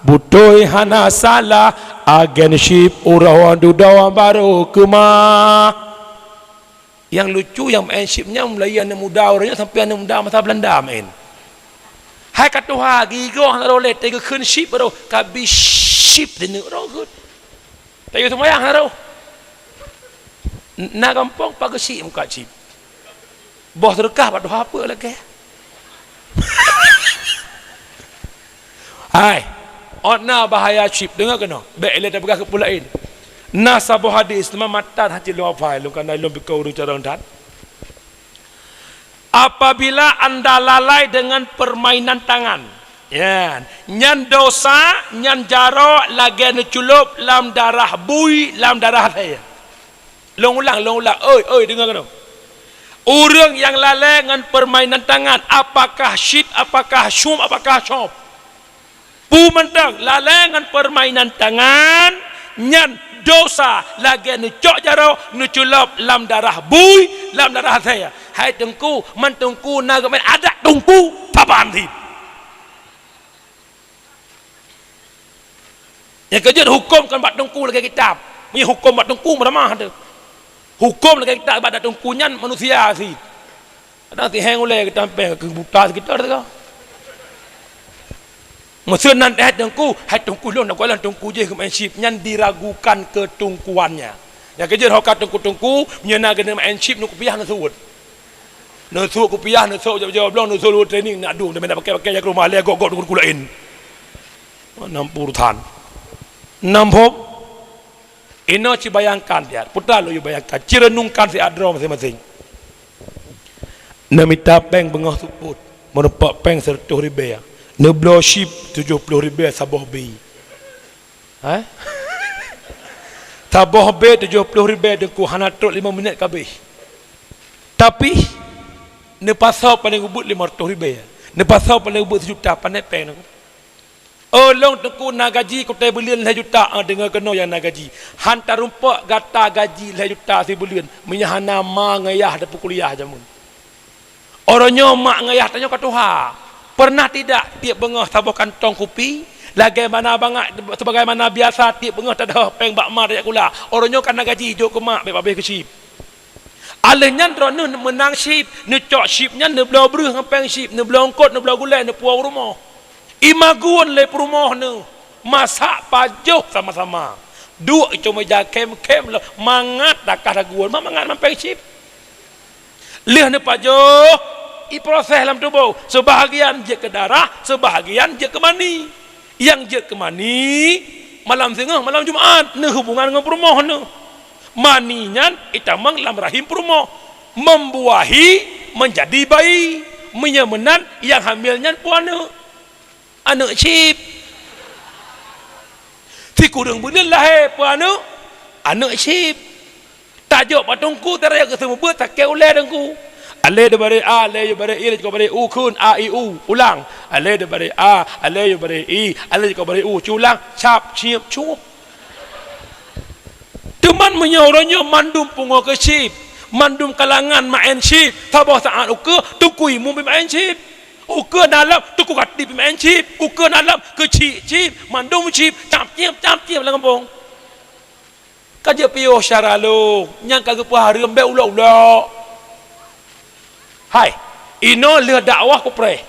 Beutôi hana salah. Agen chip uroe dudoe barô keumah. Nyang lucu, nyang meu'en chip nyan mulai aneuk muda uroe nyoe sampoe aneuk muda masa Beulanda meu'en. Hai ka tuha, gigoe hana roh lé, teugeukheun chip baroe, ka bi chip sineuk roh geuet. Tayue seumayang hana roh. Na gampông pageusik muka chip. Boh seudeukah bak tuha peue lagèe. Hai, ôt na bahaya chip, deungö keunoe. Bèk ilèe tapeugah keu peue laén. Na saboh hadis, teuma matan hase lôn hafai, lôn kana lôn pike ureueng carông that. Apabila anda lalai dengan permainan tangan, Nyan, nyan dosa, nyan jaroe lagée neuculop lam darah bui, lam darah asée. Lôn ulang, lôn ulang. Oi, oi, deungoe keunoe. Ureuëng nyang lalée ngon peurmainan tangan, apakah syip, apakah syuem, apakah syop. Peue mantong lalée ngon peurmainan tangan, nyan dosa lagée neucok jaroe, neuculop lam darah bui, lam darah asée. Hai teungku, man teungku na geumeu'en adat teungku, saban sit. Nyang keujeuet huköm kon bak teungku lagée kitab. Meunyoe huköm bak teungku, meuramah teuh. Huköm lagée kitab bak teungku nyan manusia sit. Kadang si heng ulée geutam péng keu buta sekitar teuka. Meuseunan hai teungku, hai teungku lôn, teungku lôn, teungku jih geumeu'en syip, nyan diragukan keteungkuannya. Nyang keujeuet ho ka teungku-teungku, meunyoe na geuneuk meu'en syip, neukupiah neusuet. Neusuet kupiah, neusok jaweueb-jaweueb bloe, neusok lôn training, nak dum, dan pakai-pakai jak rumoh, lé gok-gok dukun kulain. Nam puluh tan. Nam hop. Inoe ci bayangkan, ya. Putra lo yue bayangkan. Ci renungkan siat droe maséng-maséng. Neumita péng beungoh seupôt, meurumpok péng seureutôh ribée. Neubloe syip tujoh ploh ribée saboh B. Hah? Saboh B tujoh ploh ribée teungku hana trok lima minét ka abéh. Tapi, neupasoe paléng ubit lima reutôh ribée. Neupasoe paléng ubit sijuta, pané péng teungku. Oh, lôn teungku na gaji kutai buleuen lhée juta, ah, deungoe keunoe nyang na gaji. Han tarumpok gata gaji lhée juta sibuleuen, meunyoe hana ma ngon yah tapeukuliah jameun. Uroe nyoe mak ngon yah tanyoe ka tuha. Pernah tidak tieb beungoh saboh kantong kupi? Lagée mana bangat, sebagaimana biasa tieb beungoh tadôh péng bak ma tajak sikula. Uroe nyoe ka na gaji, jok keu mak, bék babeh keu syip. Aleuh nyan droeneuh meunang syip, neucok syip nyan neubloe breuh ngon péng syip, neubloe eungkot, neubloe gulée, neupuwoe u rumoh. Imagun lé peurumoh neuh, masak pajoh sama-sama. Duek icong meja khém-khém lom, mangat dakah daguon, ma mangat ngon péng syip. Lheueh neupajoh, iproses lam tuboh, seubahagian jeuet keu darah, seubahagian jeuet keu mani. Nyang jeuet keu mani, malam singoh, malam Jumat, neuhubungan ngon peurumoh neuh. Mani nyan itamong lam rahim peurumoh, membuahi menjadi bayi. Meunyoe meunan, nyang hamil nyan peue aneuëk? Aneuëk syip. Sikureueng buleuen lahé peue aneuëk? Aneuëk syip. Tajok bak teungku, tarayek keu seumeubeuet sakét ulée teungku. Alé dibare a, alé yue bare i, alé jikoe bare u, kheun a, i, u. Ulang. Alé dibare a, alé yue bare i, alé jikoe bare u. Ci ulang, cap, ciep, cup. Teuma meunyoe uroe nyoe mandum pungo keu syip, mandum kalangan maén syip, saboh saát ukeue teungku imum pih maén syip. Ukeue na lom teungku khatib pih maén syip, ukeue na lom keuchik syip, mandum syip, cap, ciep, cap, ciep lam gampông. Ka jeuet piôh syara lôn, nyang ka geupeuhareuem bék ulok-ulok. Hai, inoe lheueh dakwah kupreh.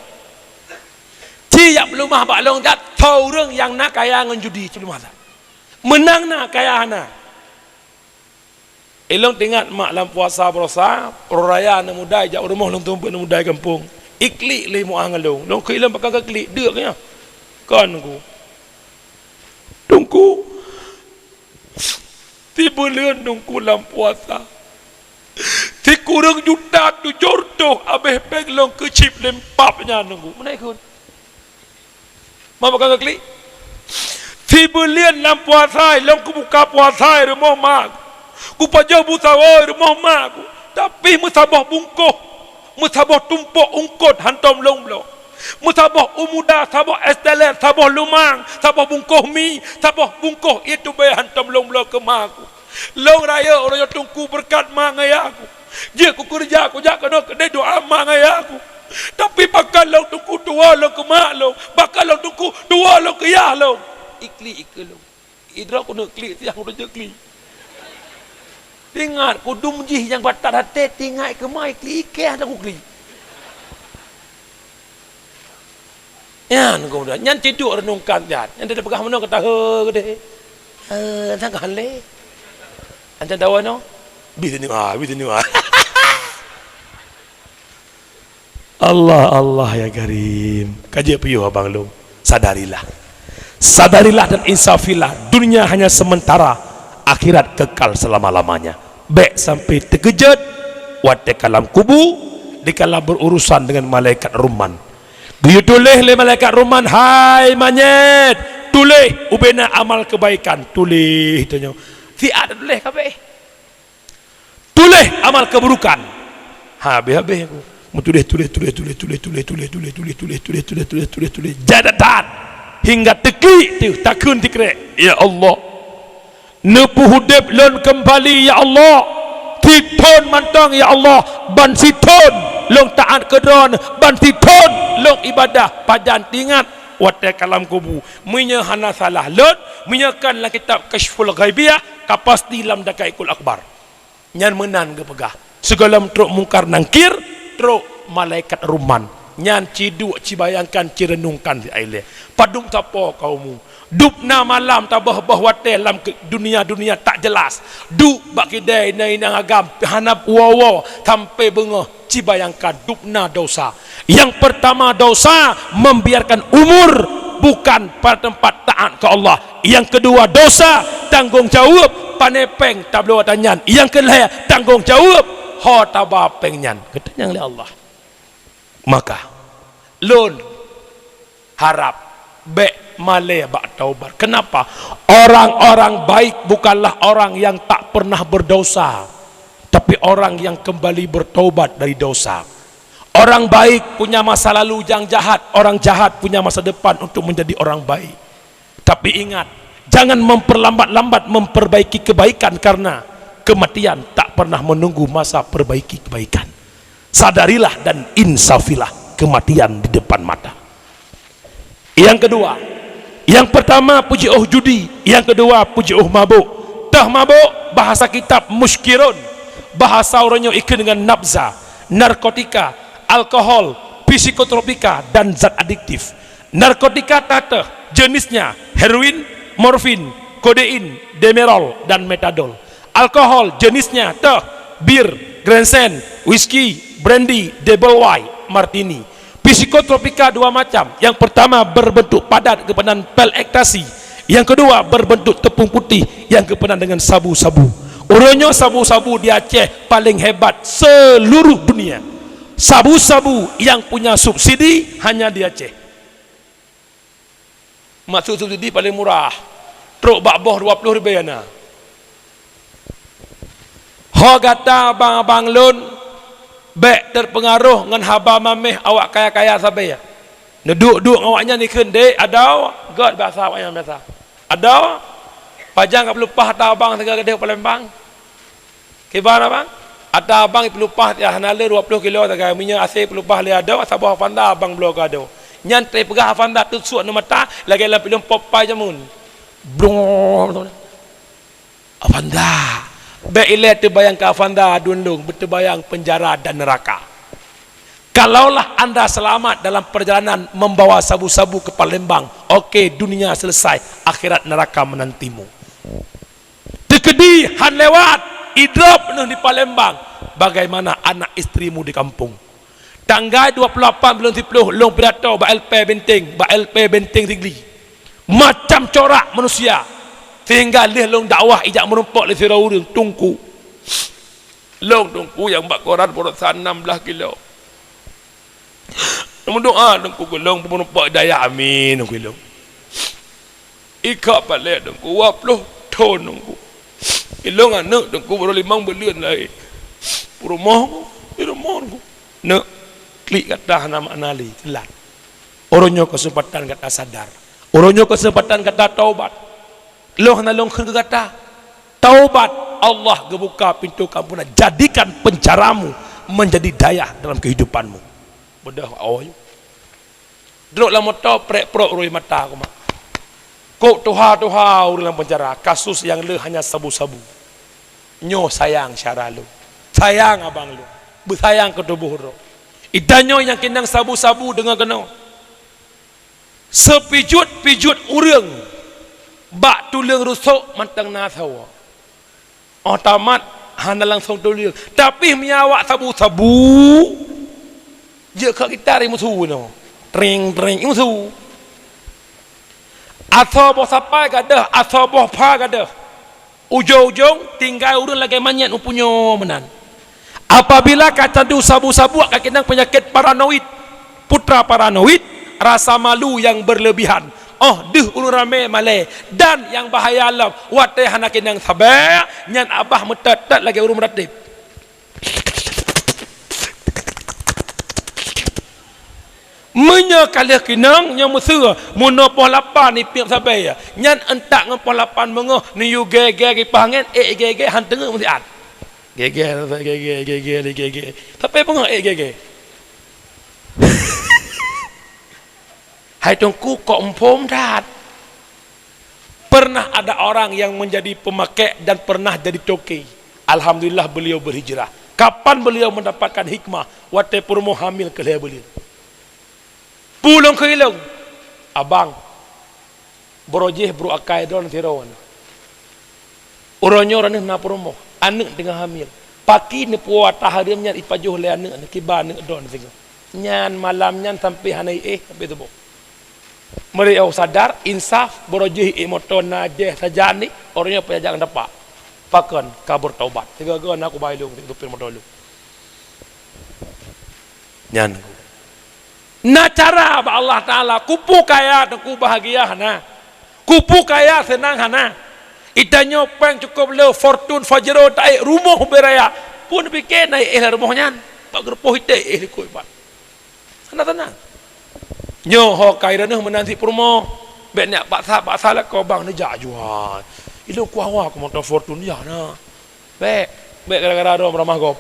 Ci jak peuleumah bak lôn that, tho ureuëng nyang na kaya ngon judi, ci peuleumah that. Meunang na, kaya hana. Ilôn teuingat mak lam puasa barosa, uroe raya aneuk muda jak u rumoh lôn tumpôk aneuk muda gampông. Iklik lé muah ngon lôn. Lôn kheun lôn pakon kaklik, deuk nyoe. Kon ku. Teungku. Sibuleuen teungku lam puasa. Sikureueng juta tujoh reutôh abéh péng lôn keu chip lempap nyan teungku. Meunan ikheun. Ma pakon kaklik? Sibuleuen lam puasa, lôn kubuka puasa i rumoh mak. Kupajoh bu sawoe i rumoh mak. Tapi meusaboh bungkôh, meusaboh tumpôk eungkôt hantom lôn bloe. Meusaboh u muda, saboh es teler, saboh lumang, saboh bungkôh mi, saboh bungkôh ié tubée hantom lôn bloe keu ma ku. Lôn rayeuk uroe nyoe teungku beureukat ma ngon yah ku. Jeuet ku keureuja, kujak keunoe keudeh doa ma ngon yah ku. Tapi pakon lôn teungku tuwoe lôn keu mak lôn, pakon lôn teungku tuwoe lôn keu yah lôn. Iklik ikeu lôn. Idroe keuneuk klik siah kudeh jeuet klik. Teuingat kudum jih nyang batat até, teuingat keumai klik ikeh hana kuklik. Nyan keumudian, nyan ci duek renungkan that. Nyan tapeugah meunoe ka tahe keudeh. Eh, sang ka han lé. Ancan dawa nyoe. Bih teuneuk ah, bih teuneuk ah. Allah, Allah ya Karim. Ka jeuet piôh abang lôn. Sadarilah. Sadarilah dan insafilah. Dunia hanya sementara, akhirat kekal selama-lamanya. Bék sampai teukeujot watée ka lam kubu, dikala berurusan dengan malaikat Ruman. Geuyue tuléh lé malaikat ruman, "Hai manyét, tuléh ubena amal keubaikan." Tuléh tanyoe. Siat tuléh kabeh. Tuléh amal keuburukan. Ha, habéh-habéh aku. Meutuléh, tuléh, tuléh, tuléh. Jadatan. Hingga teuklik teuh, takheun tikrek. Ya Allah. Neupeuhudép lôn keumbali, ya Allah. Sithon mantong, ya Allah. Ban sithon lôn taát keu Droeneuh. Ban sithon lôn ibadah. Pajan teuingat watée ka lam kubu. Meunyoe hana salah lôn, meunyoe kon lam kitab Kasyful Ghaibiyah, ka pasti lam Daqaiqul Akbar. Nyan meunan geupeugah. Sigohlom trok Mungkar Nangkir, trok malaikat ruman. Nyan ciduek, cibayangkan, cireunungkan siat ilée. Padum sapo kaum mu. Dubna malam taböh-böh watée lam ke-, dunia-dunia tak jelas. Duek bak kidai inong-inong agam hana woe-woe sampai beungoh, cibayangkan dubna dosa. Yang pertama dosa, membiarkan umur bukan pada tempat taat ke Allah. Yang kedua dosa, tanggong jaweueb, pane péng tabloe tanyan. Yang keulhée, tanggong jaweueb ho taba péng nyan. Geutanyong lé Allah. Maka lôn harab bék malée bak taubat. Kenapa? Orang-orang baik bukanlah orang yang tak pernah berdosa, tapi orang yang kembali bertaubat dari dosa. Orang baik punya masa lalu yang jahat, orang jahat punya masa depan untuk menjadi orang baik. Tapi ingat, jangan memperlambat-lambat memperbaiki kebaikan, karena kematian tak pernah menunggu masa perbaiki kebaikan. Sadarilah dan insafilah, kematian di depan mata. Yang kedua, yang pertama puji oh judi, yang kedua puji oh mabuk. Teuh mabuk, bahasa kitab muskirun, bahasa uroe nyoe ikheun deungon nabza, narkotika, alkohol, psikotropika, dan zat adiktif. Narkotika teuh, jenisnya heroin, morfin, kodein, demerol, dan metadol. Alkohol jenisnya teuh, bir, Grandstand, whisky, brandy, double wine, martini. Psikotropika dua macam. Yang pertama berbentuk padat, geupeugah pil ekstasi. Yang kedua berbentuk tepung putih, yang geupeugah dengan sabu-sabu. Uroe nyoe sabu-sabu di Aceh paling hebat seluruh dunia. Sabu-sabu yang punya subsidi hanya di Aceh. Maksud subsidi paling murah. Trok bak boh dua ploh ribèe na. Ho gata abang-abang lôn, bék teupeungaroh ngon haba maméh awak kaya-kaya sabe. Neuduek-duek ngon awaknyan ikheun, "Dek, adoe," gét basa awaknyan biasa. "Adoe, pajan ka peulupah ata abang sigoe keudeh Palembang?" Kiban abang? Ata abang ipeulupah ya hana le dua ploh kilo sagai. Meunyoe asèe ipeulupah lé adoe, saboh Avanza abang bloe keu adoe. Nyan teupeugah Avanza teusuek ngon mata lagèe lam filem Popeye jameun. Brong. Avanza. Bék ilèe teubayang keu Avanza dun lôn, beuteubayang peunjara dan neuraka. Kalaulah anda selamat dalam perjalanan membawa sabu-sabu ke Palembang, oke, dunia selesai, akhirat neraka menantimu. Teukeudi han lewat, idrop neuh di Palembang, bagaimana anak istrimu di kampung? Tanggai dua puluh lapan buleuen siploh, lôn pidato bak L P Benteng, bak L P Benteng Sigli. Macam corak manusia, sehingga lheueh lôn dakwah ijak meurumpok lé sidroe ureueng, Teungku. Lôn Teungku nyang bak koran peurusan enam belas kilo. Meudoa Teungku keu lôn, peurumpok dayah, amin, Teungku lôn. Ikheun paléh Teungku, dua ploh thon Teungku. Ilôn aneuk Teungku baru limong buleuen lahé. Peurumoh Teungku, di rumoh Teungku. Neuk, klik gata hana makna lé, teulat. Uroe nyoe keuseumpatan gata sadar. Uroe nyoe keuseumpatan gata taubat. Lôn hana lôn kheun keu gata. Taubat, Allah geubuka pintoe keuampunan. Jadikan penjaramu menjadi dayah dalam kehidupanmu. Beudôh awai. Duek lam moto, prek-prok rui mata kumat. Kok tuha-tuha ureueng lam penjara, kasus nyang le hanya sabu-sabu. Nyoe sayang syara lôn. Sayang abang lôn. Beusayang keu tuboh droe. Ita nyoe nyang keunong sabu-sabu deungoe keunoe. Seupijuet-pijuet ureueng bak tuleueng rusok mantong na sawa. Óh tamat hana langsong tuleueng. Tapi meunyo awak sabu-sabu, jeuet keu gitar imusu nyoe. Tring, tring, imusu. Asoe boh sapai gadôh, asoe boh pha gadôh. Ujong-ujong tinggai ureueng lagèe manyét mupunyoe meunan. Apabila ka candu sabu-sabu, ka keunong peunyakét paranoid. Putra paranoid, rasa malu yang berlebihan. Oh, deuh ureuëng ramé malée, dan nyang bahaya lom, watée hana keunong sabe, nyan abah meutet-tet lagée ureuëng meuratéb. Meunyoe ka lheueh keunong, nyoe meuseu, meunoe poh lapan ipiep sabe, nyan entak ngon poh lapan beungoh, neuyue gée-gée kipah angén, ék gée-gée han teungeut meusiat. Gée-gée, gée-gée, gée-gée, gée-gée. Tapi beungoh ék gée-gée. Hai Teungku, kok muphom that. Pernah ada orang yang menjadi pemakek dan pernah jadi toke. Alhamdulillah, beliau berhijrah. Kapan beliau mendapatkan hikmah? Watée peurumoh hamil keu lhée buleuen. Peue lôn keu ilôn, abang, barojih brôk akai droeneuh sidroe. Uroe nyoe droeneuh na peurumoh, aneuëk teungoh hamil. Paki neupuwoe ata hareuem nyan ipajoh lé aneuëk, neukiba aneuëk droeneuh singoh. Nyan malam nyan sampoe hana iéh, sampoe suboh. Meuri awak sadar, insaf, barojih iék moto na jéh sajan ni, uroe nyoe peujajan dapat. Pakon ka beutaubat. Sigoe-goe na kubai lôn, supir moto lôn. Nyan. Na cara bak Allah Taala, kupu kaya Teungku bahagia na. Kupu kaya seunang hana. Ita nyoe péng cukôp le, Fortuner, Pajero, taék rumoh beraya. Pun pike na éh lam rumoh nyan. Bak geureupoh ité éh likot iban. Sana-sana. Nyoe ho kai raneuh meunan si peurumoh. Bék nyak paksa-paksa lakoe bang neujak jual. Ilôn kuah-wah keu moto Fortuner ya na. Bék, bék gara-gara droe ramah gob.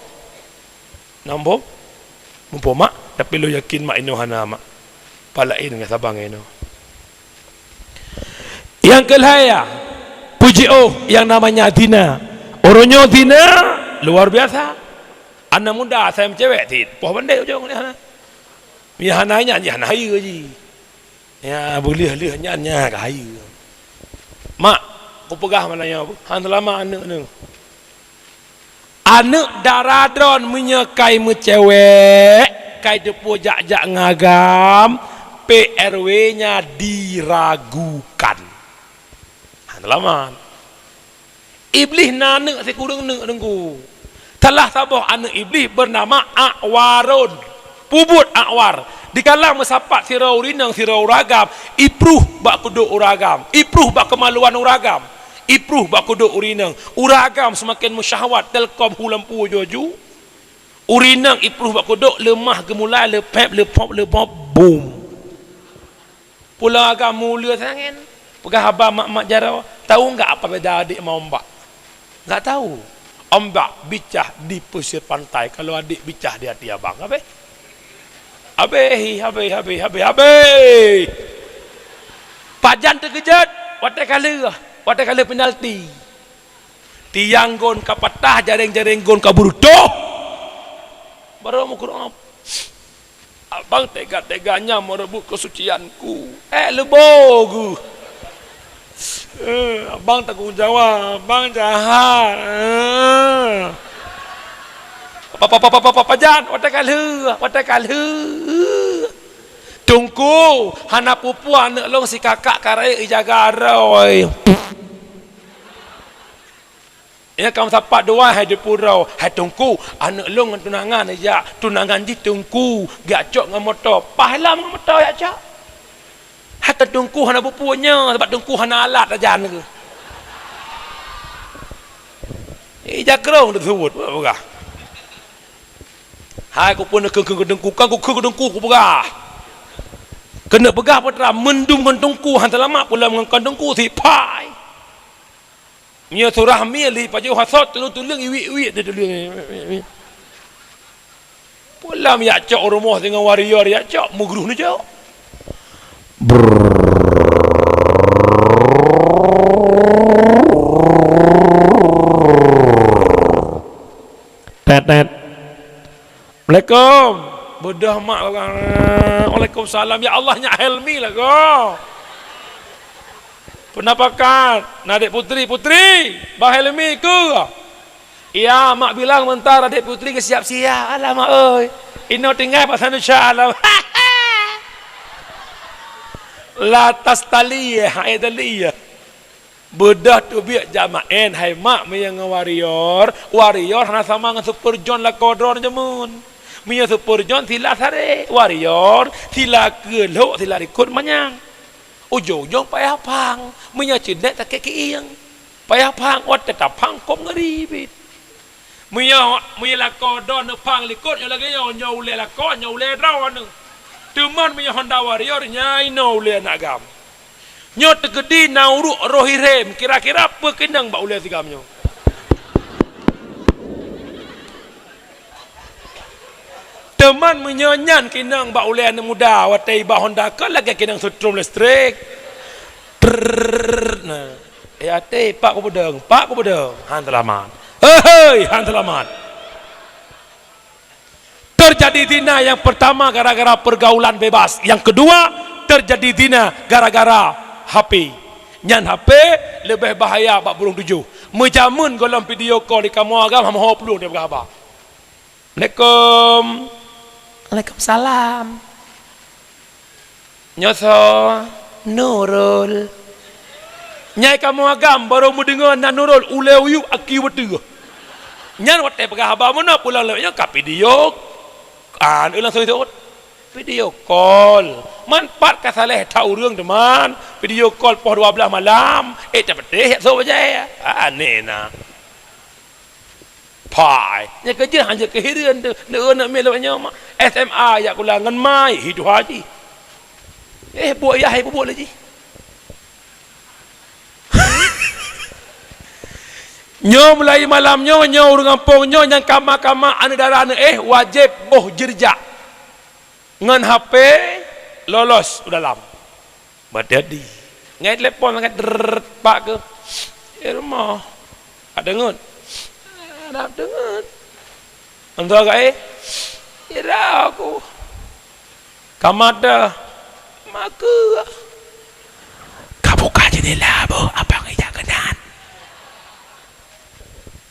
Nambo, mupo mak, tapi lôn yakin mak inoe hana mak. Palaén ngon sabang inoe. Nyang keulhaya, puji oh yang namanya zina. Uroe nyoe zina luar biasa. Anak muda saya meucewek cit, poh bandé ujong ni hana. Nyang hana nyan, nyang hana hayeue ji. Ya, beuleuh-leuh nyan nya ka hayeue. Mak, kupeugah mana nyoe, han seulama aneuëk nyoe. Aneuëk dara droen meunyoe kai meucewek, kai teupeu jak-jak ngagam, P R W nya diragukan. Han seulamat. Iblih na aneuëk sikureueng neuk Teungku. Salah saboh aneuëk Iblih beunama Akwarun. Peubuet Akwar. Dikala meusapat sidroe ureuëng inong sidroe ureuëng agam, ipruh bak kudok ureuëng agam, ipruh bak keumaluan ureuëng agam, ipruh bak kudok ureuëng inong. Ureuëng agam seumaken meusyahwat, telkom hu lampu ju-ju. Ureuëng inong ipruh bak kudok, leumah geumulai, leupép, leupop, leupop, bum. Pulang agam mulia sangat. Peugah abang mak-mak jaroe, "Tahu enggak apa beda adik sama ombak?" "Enggak tahu." "Ombak bicah di pesisir pantai, kalau adik bicah di hati abang." Habis. Habis, habis, habis, habis, habis. Pajan teukeujot, watée ka lheueh, watée ka lheueh penalti. Tiang gon ka patah, jareng-jareng gon ka beureutoh. Baru meukureueng, "Abang tega-teganya merebut kesucianku." Eh, leubo geuh. Eh, abang tanggung jawab, abang jahat. Eh. Pa, pa, pa, pa, pa, pa, pajan, watée ka lheueh, watée ka lheueh. Teungku, hana peue-peue aneuëk lôn si kakak ka rayeuk ijaga droe. Nyang ka meusapat dua hai di pudroe, "Hai Teungku, aneuëk lôn ngon tunangan jak, tunangan jih Teungku, jak cok ngon moto." Paih lom ngon moto jak cok. Hai ka Teungku hana peue-peue nyoe, sabab Teungku hana alat sajan keuh. Ija krong teuseubut, peugah. Hai ku pun keu, keu, keu Teungku, kan ku keu, keu Teungku kupeugah. Keuneuk peugah peue teuma, meundum ngon Teungku han seulamat, pulom ngon kon Teungku sipai. Meunyoe surah mie lé pajoh hasot, tuleueng-tuleueng iwik-iwik di tuleueng. Pulom yak cok rumoh singoh warrior yak cok, meugruh neucok. Tet, tet. Assalamualaikum. Beudôh mak, waalaikumsalam. Ya Allah, nyak Helmi lah ko. Penampakan, na adék putri, putri, Bang Helmi keu? Iya, mak bilang meuntara adék putri geusiap-siap. Alah mak oi. Inoe tinggai pasal insya Allah. La tastali, hai tali. Beudôh teubiet jak maén, hai mak, meunyoe ngon warrior, warrior hana sama ngon Super John lakoe droeneuh jameun. Meunyoe Super Jhon sila saré, Warrior sila keulhok, sila rikot manyang. Ujong-ujong payah phang, meunyoe ceunek sakét kieng. Payah phang, watèe taphang kop ngeri bit. Meunyoe, meunyoe lakoe droeneuh phang likot, nyoe lagèe nyoe, nyoe ulèe lakoe, nyoe ulèe droeneuh. Teuma meunyoe Honda Warrior, nyan inoe ulèe aneuk agam. Nyoe teukeudi na uruek roh irem, kira-kira peue keunong bak ulèe si agam nyoe? Teuma meunyoe nyan keunong bak ulèe aneuk muda, watèe iba Honda ka lagèe keunong seutrom listrik. Trrrr, nah. Eh, até, pak kupeudong, pak kupeudong. Han seulamat. Hei, han seulamat. Terjadi zina yang pertama gara-gara pergaulan bebas. Yang kedua, terjadi zina gara-gara H P. Nyan H P leubeh bahaya bak burông tujoh. Meujameun gohlom video call di kamoe agam hana ho plueng dia peugah haba. Assalamualaikum. Waalaikumsalam. Nyoe soe? Nurul. Nyang kamoe agam barô meudeungoe nan Nurul, ulèe uyueb aki beuteuh. Nyan watèe peugah haba meunoe pulang lewat nyoe ka video. An, ulang sôi sôt. Video call. Man pat ka saléh that ureueng teuma. Video call poh dua belas malam. Eh, tapatéh sôk bajèe. Aneh na. Pai, nyang keujeuet hana keuhireuen teuh, neueu aneuk miet lawét nyoe mak. S M A jak kula ngon mai, hi tuha jih. Eh, buet yah, eh, bubuet lé jih. Nyoe mulai malam nyoe, nyoe ureueng gampông nyoe nyang kama-kama aneuk dara neueh wajéb boh jeurijak. Ngon H P lolos u dalam. Batèe di. Ngai telepon sangat drrrr, pak keuh. Eh, rumoh. Ada ngut. Ada dengut. Antoh ka eh. Ira aku. Kamada. Maka. Ka buka jendela boh, abang ija keunan.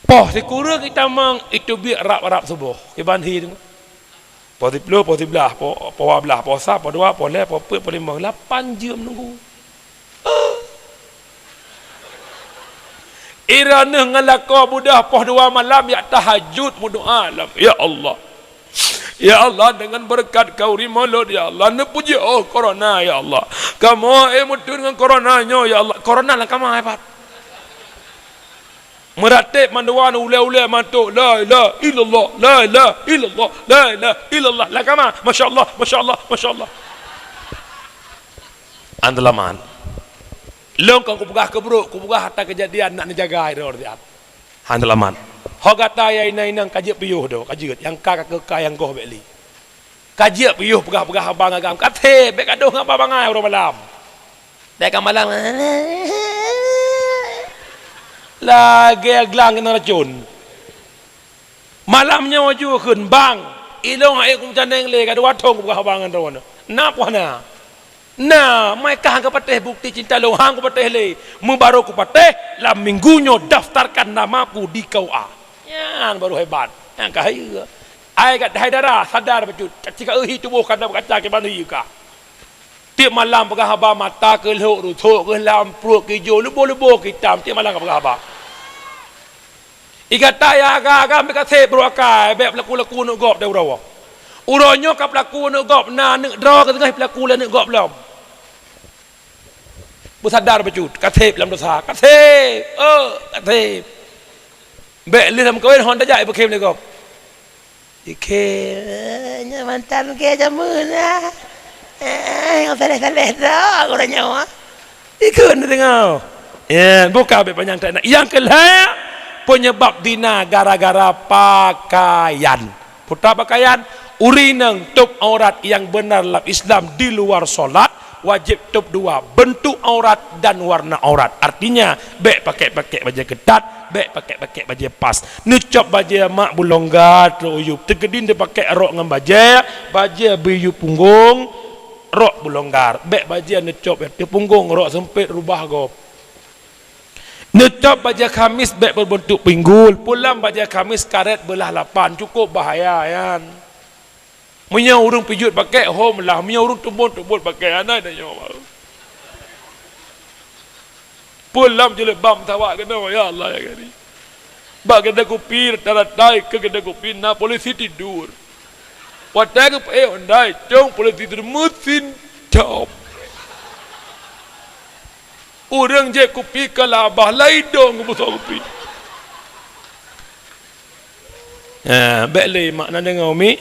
Poh sikureueng itamong, itu biek rab-rab suboh. Kiban hi tu. Poh siplôh, poh siblaih, poh, poh dua blaih, poh sa, poh dua, poh lhèe, poh peuet, poh limong, lapan jeuem nunggu. Ira neuh ngon lakoe beudoh poh dua malam, jak tahajud meudoa lom, "Ya Allah, ya Allah, dengan beureukat kau ri mulod, ya Allah, neupuji oh corona, ya Allah. Kamoe eh meuteun ngon corona nyoe, ya Allah." Corona lam kama hebat. Meuratéb mandua ulèe-ulèe mantok, "La ilaha illallah, la ilaha illallah, la ilaha illallah." Lam kama, "Masya Allah, masya Allah, masya Allah." Andalaman. Lôn kon kupeugah keu brôk, kupeugah ata keujadian nak neujaga droe siat. Andalaman. Ho gata ya inong-inong ka jeuet piôh do, ka jeuet. Nyang ka, ka keu ka nyang goh bèk lé. Ka jeuet piôh peugah-peugah haba ngon agam. Ka thèb, bèk gadoh ngon haba bangai uroe malam. Dai ka malam. Lagèe glang keunan racôn. Malam nyoe ju kheun, "Bang, ilôn aé kumeucaneng lé, ka dua thôn kupeugah haba ngon droeneuh." Na peue hana? Na, mai kah han kupatéh bukti cinta lôn, han kupatéh lé. Meubarô kupatéh, lam minggu nyoe daftarkan namaku di K U A. Nyan barô hebat. Nyan ka hayeue. Ai kat hai dara, sadar bacut. Cika euhi tuboh ka na beukaca kiban hi kah. Tiep malam peugah haba mata keuh lhok, rusok keuh lam, pruet keuh ijo, leuboh-leuboh keuh itam, tiep malam ka peugah haba. I gata ya agam-agam bèk kasép beuruakai, bèk peulaku-laku aneuk gob deh uroe. Uroe nyoe ka peulaku aneuk gob, na aneuk droe keuh teungoh peulaku lé aneuk gob lom. Beusadar bacut, kasép lam dosa, kasép, oh, kasép. Bèk lheueh lam kawén hon tajak ipeukhem lé gob. Ikheun, eh, nyoe mantan keu jameun, ah. Eh, nyang saleh-saleh droe gurèe nyoe, ah. Ikheun teudeungoe. Ya, buka abéh panyang that na. Nyang keulhèe, peunyeubab zina gara-gara pakaian. Peue pakaian? Ureueng inong tôb aurat nyang beunar lam Islam di luar salat, wajéb tôb dua, beuntuk aurat dan warna aurat. Artinya, bèk pakèk-pakèk bajèe keutat, bèk pakèk-pakèk bajèe pas. Neucop bajèe mak beulongga trok u yup. Teukeudi neupakèk rok ngon bajèe, bajèe beuyup punggong, rok beulongga. Bèk bajèe neucop ateueh punggong, rok seumpét rubah gob. Neucop bajèe khamis bèk beubeuntuk pinggul. Peue lam bajèe khamis karét beulah lapan, cukôp bahaya nyan. Meunyoe ureueng pijuet pakèk, hom lah. Meunyoe ureueng tumbon-tumbon pakèk, hana tanyoe baru. Peue lam jilbab meusawa keunoe, ya Allah, ya Karim. Bak keudè kupi, rata-rata keu keudè kupi na polisi tidur. Watée geupeuék Honda, cong polisi teureumesin cop. Ureuëng jép kupi ka labah lai dong geubeusoe kupi. Nah, bék lé makna deungoe, Umi.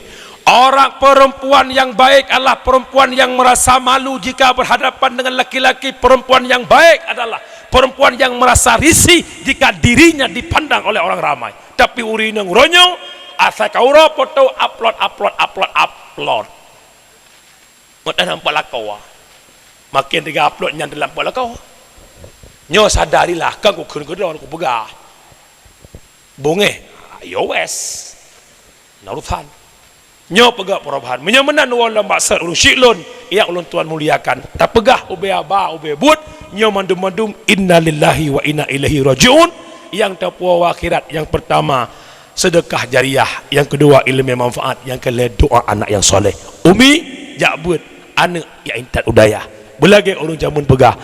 Orang perempuan yang baik adalah perempuan yang merasa malu jika berhadapan dengan laki-laki. Perempuan yang baik adalah perempuan yang merasa risih jika dirinya dipandang oleh orang ramai. Tapi ureuëng inong uroe nyoe, asai ka uroe foto upload, upload, upload, upload. Meutan nampak lakoe. Makin tiga upload nyan dalam nampak lakoe. Nyoe sadarilah, kan kukheun keudroe kupeugah. Bungéh, yo wes. Na urusan. Nyoe peugah perubahan. Meunyoe meunan wallah maksud ureuëng syiek lôn, nyang ulôn tuan muliakan. Tapeugah ubé haba, ubé buet, nyoe mandum-mandum innalillahi wa inna ilaihi rajiun. Nyang tapuwoe akhirat, nyang pertama, sedekah jariah, nyang kedua, ilmu manfaat, nyang kelhée, doa anak nyang soleh. Umi, jak beuet, aneuëk nyang intat u dayah. Beulagée ureuëng jameun peugah,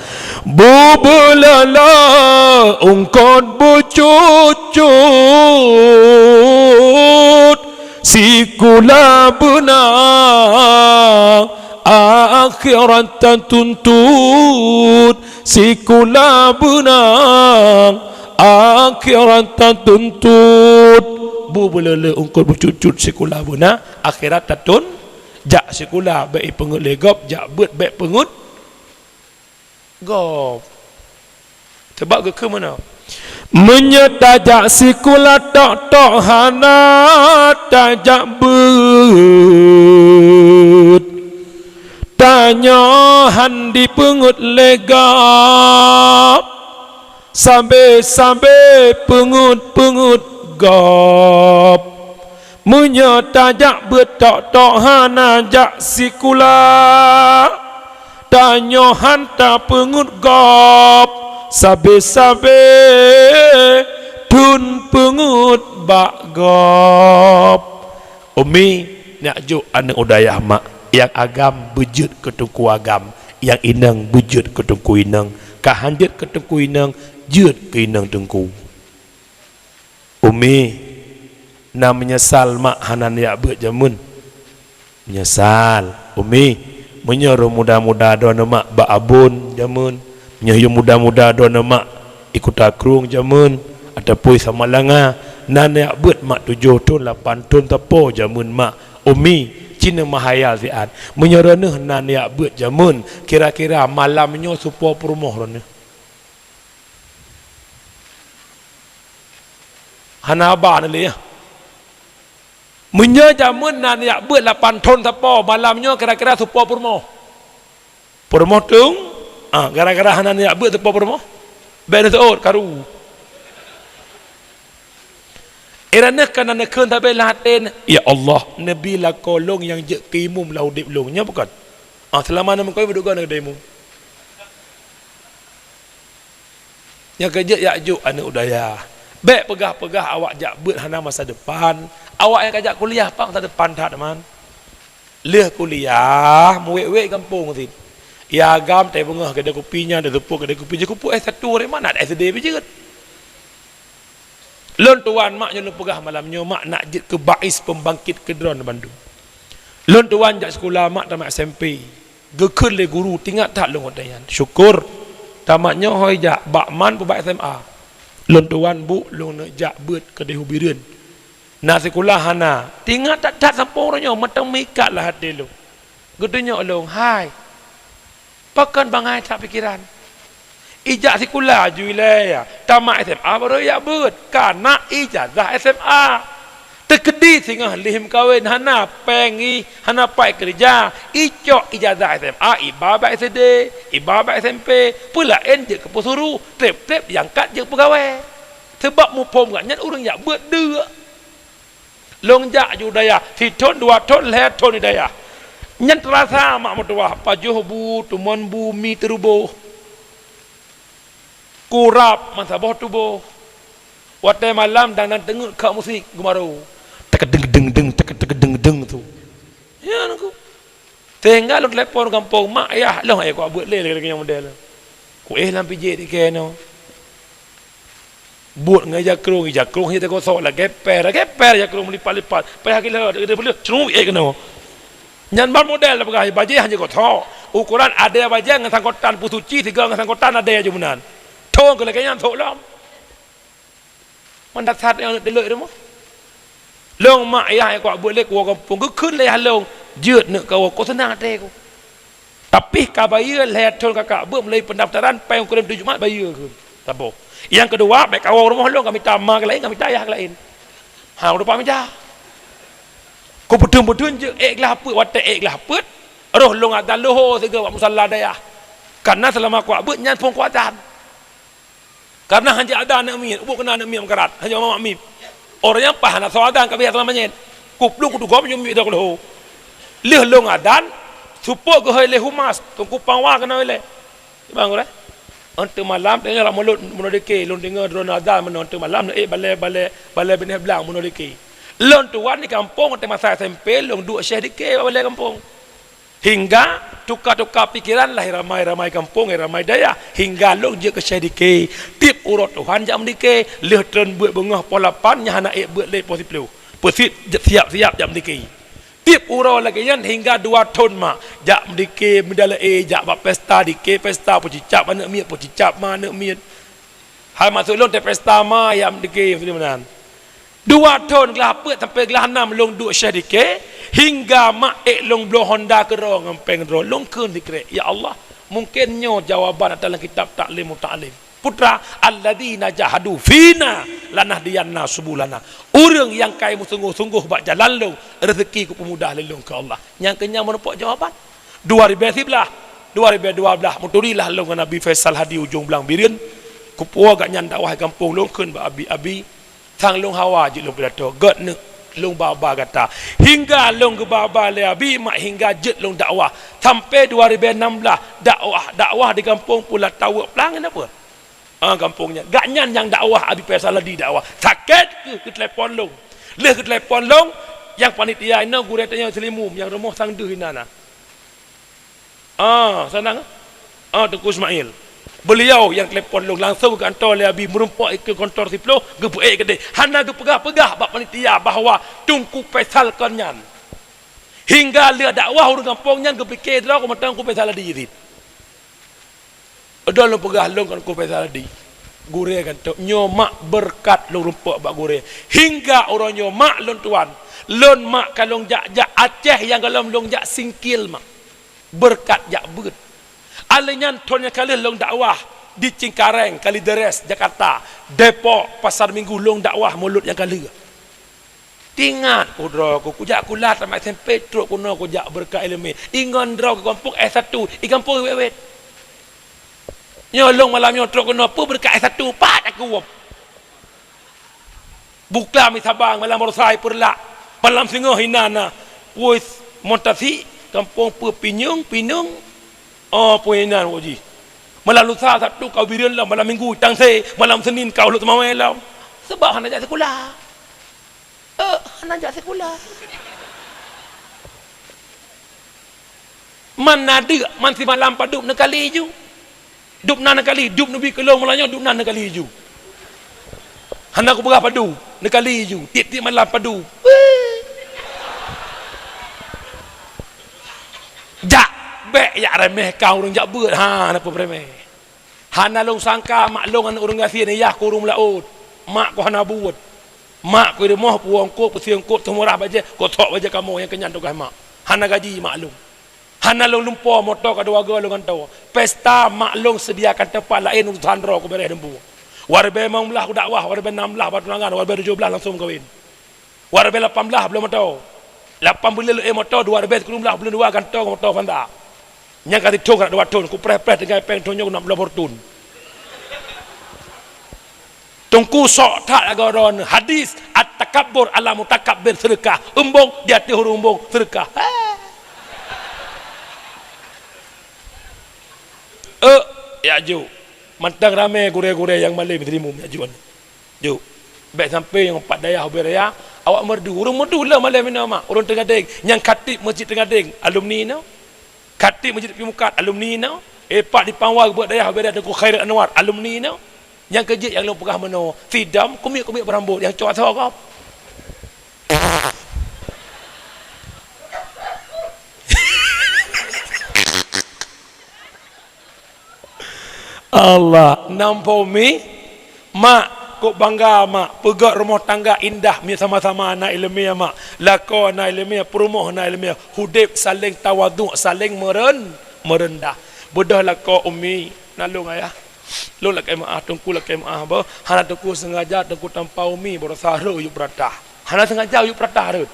"Bubeulala ungkot bucut-cut, sikula beuna akhirat tatuntut, sikula beuna akhirat tatuntut." Bubeulala ungkot bucut-cut, sikula beuna akhirat tatun. Jak sikula bék ipeungeut lé gob, jak beuet bék peungeut gob. Sabab geukheun meunoe, "Meunyoe tajak sikula tok-tok hana tajak beuet, tanyoe han dipeungeut lé gob, sabe-sabe peungeut-peungeut gob." Meunyoe tajak beuet tok-tok hana jak sikula, tanyoe han tapeungeut gob, sabe-sabe thon peungeut bak gob. Umi, neujok aneuëk u dayah mak, nyang agam beujeuet keu teungku agam, nyang inong beujeuet keu teungku inong, ka han jeuet keu teungku inong, jeuet keu inong teungku. Umi, na meunyeusal mak hana neujak beuet jameun? Meunyeusal, Umi. Meunyoe roh muda-muda droeneuh mak bak Abon jameun, meunyoe yue muda-muda droeneuh mak i Kuta Krueng jameun, ataupun Samalanga, na neujak beuet mak tujoh thon, lapan thon sapo jameun mak. Umi, ci neumeuhayal siat. Meunyoe droeneuh na neujak beuet jameun, kira-kira malam nyoe soe po peurumoh droeneuh? Hana haba na lé, ya. Meunyoe jameun na neujak beuet lapan thon sapo, malam nyoe kira-kira soe po peurumoh? Peurumoh teung, ah, gara-gara hana neujak beuet soe po peurumoh? Bék neuseuôt, karu. Droeneuh ka na neukheun sabe lam até, "Ya Allah, neubi lakoe lôn nyang jeuet keu imum lam udeb lôn." Nyoe bukon? Ah, seulama na meukawen, meuduga na geude imum. Nyang keujeuet jak jok aneuëk u dayah. Bék peugah-peugah awak jak beuet hana masa depan. Awak nyang ka jak kuliah pat masa depan that, man. Lheueh kuliah, meuwét-wét gampông cit. Ya agam, tai beungoh keudè kupi nyan, tai seupôt keudè kupi, jikupuk S satu, rema na S D pih jeuet. Lôn tuan mak nyoe lôn peugah malam nyoe, mak nak jeuet keu bais peumbangkit keu droeneuh bandum. Lôn tuan jak sikula mak tamat S M P. Geukheun lé guru, teuingat that lôn watèe nyan. Syukur, tamat nyoe hôi jak bak man peubat S M A. Lôn tuan bu lôn neuk jak beuet keudeh u Bireuen. Na sikula hana. Teuingat that-that sampoe uroe nyoe mantong meuikat lam até lôn. Geutunyok lôn, hai, pakon bangai that pikeran. Ijak sikula aju ilèe, tamat S M A barô ijak beuet, kana ijazah S M A. Teukeudi singoh lheueh meukawen hana péng i, hana pai keureuja, icok ijazah S M A iba bak S D, iba bak S M P, peulaén jeuet keu peusuruh, trép-trép diangkat jeuet peugawée. Sabab muphom gobnyan ureuëng jak beuet deuk. Lôn jak ju dayah, sithon, dua thon, lhèe thon di dayah. Nyan teurasa mak meutuwah, pajoh bu, teumon bu, mi teuruboh. Kurab meusaboh tuboh. Watèe malam dang-dang teungeut kheun musik geumaru. Tekeudeng-deng-deng, tekeudeng-deng-deng tu. Ya, nangku. Sehingga lôn telepon gampông, "Mak, yah, lôn ayah kuat beuet lé lagèe nyoe model." Kuéh lam pijék di keunoe. Buet ngon ija krông, ija krông hana teugosok, lagèe pèr, lagèe pèr ija krông meulipat-lipat. Payah gila, gede beuleuh, crung ék keunoe. Nyan ban model peugah bajée hana jeuet gothok. Ukuran adèe bajée ngon sangkotan peusuci sigoe ngon sangkotan adèe jeuet meunan. Thon keu lagèe nyan thok lom. Man dasar nyang deulok rumoh. Lôn mak yah nyang kuat beuet lé kuwoe gampông geukheun lé yah lôn, jeuet neuk kawoe, kok seunang até ku. Tapi ka bayeue lhèe thon kakak beuet meulalu pendaftaran, péng kureueng tujoh mat bayeue kheun. Saboh. Nyang keudua, bèk kawoe rumoh lôn, ka mita ma keu laén, ka mita yah keu laén. Ha, udah paham ja. Ku peudeueng-peudeueng jeuet ék glah peuet, watèe ék glah peuet, roh lôn adan leuhô sigoe bak musala dayah. Karena seulama kuat beuet nyan phon kuat adan. Karena hana adan aneuk miet, ubak keunan aneuk miet meukarat, hana mak miet. Orang nyang paih hana soe adan ka biasa manyét. Kuplueng kuteugom nyoe miet dok leuhô. Lheueh lôn adan, seupôt geuhôi lé humas, teungku pangwa keunoe lé. Bang ureueng. Enteuk malam teungoh lam mulod meunoe dike, lôn deungoe droeneuh adan meunoe enteuk malam, neuék balèe, balèe, balèe binéh blang meunoe dike. Lôn tuan di gampông, enteuk masa S M P, lôn duek syeh dike bak balèe gampông. Hingga tuka-tuka pikeran lah ramai-ramai gampông, ramai dayah. Hingga lôn jeuet keu syeh dike. Tiep uroe Tuhan jak meudike, lheueh treun beuet beungoh poh lapan nyan hana ék beuet lé poh siplôh. Peusit siap-siap jak meudike. Tiep uroe lagèe nyan hingga dua thon mak, jak meudike, meudalée, jak bak pesta, dike pesta, peucicap aneuk miet, peucicap ma aneuk miet. Hai maksud lôn, teuh pesta ma, jak meudike, maksud lôn meunan. Dua thon glah peuet sampai glah nam lôn duek syeh dike, hingga mak ék lôn bloe honda keudroe ngon péng droe, lôn kheun sikrek, "Ya Allah, mungken nyoe jawaban ata lam kitab Ta'lim Muta'allim." Putra, "Alladzina jahadu fina lanahdiyannahum subulana." Ureueng nyang ka meusungoh-sungoh bak jalan lôn, reuzeki kupeumudah lé lôn keu Allah. Nyang keu nyan meurumpok jawaban. Dua ribèe siblaih, dua ribèe dua blaih, meuturi lah lôn ngon Abi Faisal Hadi Ujong Blang Bireuen. Kupuwoe gobnyan dakwah gampông lôn kheun bak Abi, "Abi, sang lôn hawa jeuet lôn pidato, gèt neuk lôn ba-ba gata." Hingga lôn geuba-ba lé Abi mak hingga jeuet lôn dakwah. Sampai dua ribèe nam blaih, dakwah, dakwah di gampông Pulat Taweuek Plang nyan peue? Ah, gampông nyan. Gobnyan nyang dakwah, Abi Faisal Hadi dakwah. Sakét keuh geutelepon lôn. Lheueh geutelepon lôn, nyang panitia inoe gurèe tanyoe Seulimum, nyang rumoh sang deuh inan na. Ah, sanang. Ah, Teungku Ismail. Beliau nyang telepon lôn langsong keu kantor lé Abi, meurumpok ikeue kontor siplôh, geupeuék keudéh. Hana geupeugah-peugah bak panitia bahwa Teungku Faisal kon nyan. Hingga lheueh dakwah ureueng gampông nyan geupike droe keu mantong Teungku Faisal Hadi jih. Udah lôn peugah lôn kon Teungku Faisal Hadi. Gurèe kan tok, nyoe mak beureukat lôn rumpok bak gurèe. Hingga uroe nyoe mak lôn tuan, lôn mak ka lôn jak-jak Aceh nyang gohlom lôn jak singkil mak. Beureukat jak beuet. Alèh nyan thon nyang ka lheueh lôn dakwah di Cengkareng, Kalideres, Jakarta, Depok, Pasar Minggu lôn dakwah mulod nyang ka lheueh. Teuingat kudroe ku, kujak kulah tamat S M P trok keunoe kujak beureukat ileumèe. Ingon droe ku gampông S satu, i gampông wét-wét. Nyoe lôn malam nyoe trok keunoe peue beureukat S satu, pat aku wop. Buklam i Sabang, malam Baroesa i Peureulak, malam singoh inan na. Pui Montasi, gampông peue Pinyueng, Pineung. Oh, peue inan wok jih. Malam Lusa Sabtu ka u Bireuen lom, malam Minggu i Tangse, malam Senin ka u Lhokseumawe lom. Sabab hana jak sikula. Eh, hana jak sikula. Man na deuk, man simalam padub neukali ju. Dub na neukali, dub neubi keu lôn malam nyoe, dub na neukali ju. Hana kupeugah padub, neukali ju, tiep-tiep malam padub. Jak, bèk jak remehkan ureueng jak beuet, ha, na peue remeh. Hana lôn sangka mak lôn aneuk ureueng gasien, yah kureueng meulaôt. Mak ku hana buet. Mak ku i rumoh puwoe eungkôt, peusie eungkôt, teumurah bajèe, kosok bajèe kamoe nyang keunyan tugaih mak. Hana gaji mak lôn. Hana lôn lumpoe, moto ka dua goe lôn gantoe. Pesta mak lôn sediakan teumpat laén, urosan droe kubèrèh dum buet. Waribèe limong blaih kudakwah, waribèe nam blaih bak tunangan, waribèe tujoh blaih langsong meukawen. Waribèe lapan blaih bloe moto. Lapan buleuen lôn éh moto, dua ribèe sikureueng blaih buleuen dua gantoe moto Honda. Nyang ka sithôn ka dua thôn, kupreh-preh tinggai péng thôn nyoe keuneuk bloe Fortuner. Teungku sok that lagoe droeneuh, hadis, "At-takabbur 'alal mutakabbir sadaqah." Eumbong di ateueh ureueng eumbong, sadaqah. Heh. Eh, jak jok. Mantong ramè gurèe-gurèe nyang malém di Seulimum, jak jok. Jok. Bèk sampoe nyang pat dayah ubé raya, awak meureudu. Ureueng meureudu lom malém inoe mak. Ureueng Teungadeng, nyang khatib Meuseujid Teungadeng, alumni inoe. Khatib Meuseujid Tepi Mukat, alumni inoe. Eh, pat di Pangwa geubeuet dayah ubé raya Teungku Khairul Anwar, alumni inoe. Nyang keu jeuet nyang lôn peugah meunoe, sidom kumiet-kumiet beurambôt nyang cok asoe gob. Allah. Nampak umi? Mak, kok bangga mak, peugöt rumoh tangga indah, mi sama-sama na ileumèe mak, lakoe na ileumèe, peurumoh na ileumèe, udép saléng tawadhu, saléng meuren-, meureundah. Beudôh lakoe umi, na lôn ayah. Lôn lakèe meu'ah, teungku lakèe meu'ah beuh, hana teungku seungaja, teungku tampa umi, baroesa rhot yub peuratah. Hana seungaja yub peuratah rhot.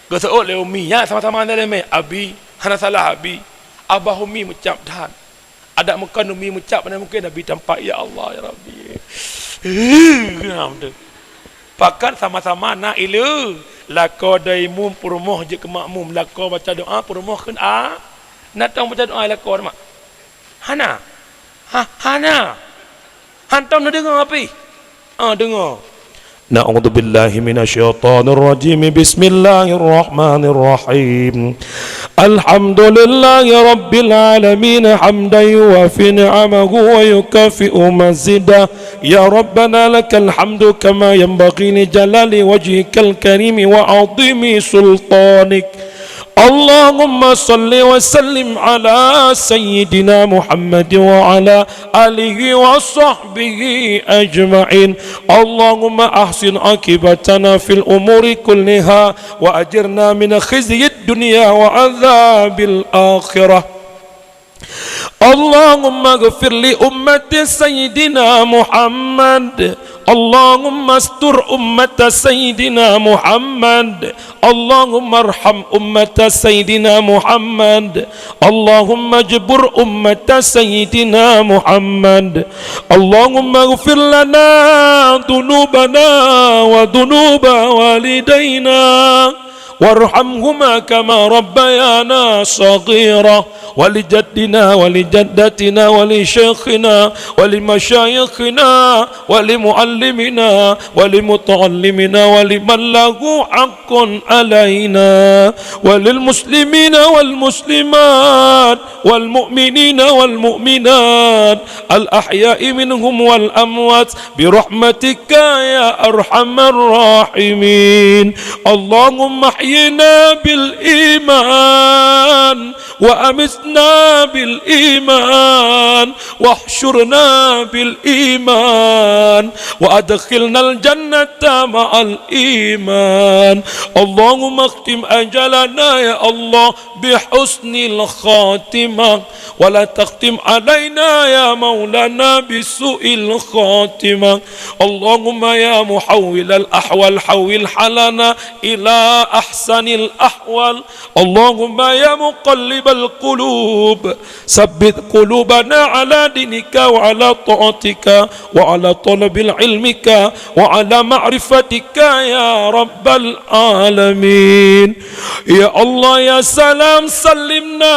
Geuseuôt lé umi, nyan sama-sama na ileumèe, abi, hana salah abi. Abah umi meucab that. Adak meukon umi meucab, mana mungkin Nabi tampak, "Ya Allah, ya Rabbi." Nah, beutôi. Pakat sama-sama na ileumèe, lakoe dai mum peurumoh jeuet keu makmum, lakoe baca doa peurumoh kheun a-, na tông baca doa lakoe mak? Hana. Ha, hana. Hantom neudeungoe pih. Ah, deungoe. A'udzubillahi minasyaitonirrajim. Bismillahirrahmanirrahim. Alhamdulillahi rabbil alamin, hamdan yuwafi ni'amahu wa yukafi'u mazidah. Ya Rabbana lakal hamdu kama yanbaghi li jalali wajhikal karimi wa 'azimi sultanik. Allahumma salli wa sallim ala sayyidina Muhammad wa ala alihi wa sahbihi ajma'in. Allahumma ahsin aqibatana fil umuri kulliha wa ajirna min khizyid dunya wa adzabil akhirah. Allahumma ghfir li ummati Sayyidina Muhammad. Allahumma astur ummata Sayyidina Muhammad. Allahumma arham ummata Sayyidina Muhammad. Allahumma jbur ummata Sayyidina Muhammad. Allahumma ghfir lana dhunubana wa dhunuba walidaina. Warhamhuma kama rabbayana shaghira, wa li jaddina wa li jaddatina wa li syaikhina wa li masyayikhina wa li muallimina wa li mutaallimina wa liman lahu haqqun alaina wa lil muslimina wal muslimat wal mu'minina wal mu'minat al ahya'i minhum wal amwat bi rahmatika ya arhamar rahimin. Allahumma ahyina bil iman wa amitna bil iman wahsyurna bil iman wa adkhilnal jannata ma'al iman. Allahumma akhtim ajalana ya Allah bi husnil khatimah, wa la takhtim alaina ya maulana bi su'il khatimah. Allahumma ya muhawwilal ahwal hawwil halana ila ahsanil ahwal. Allahumma ya muqallibal qulub, sabbit qulubana ala dinika wa ala taatika wa ala talabil ilmika wa ala ma'rifatika ya rabbal alamin. Ya Allah, ya salam, sallimna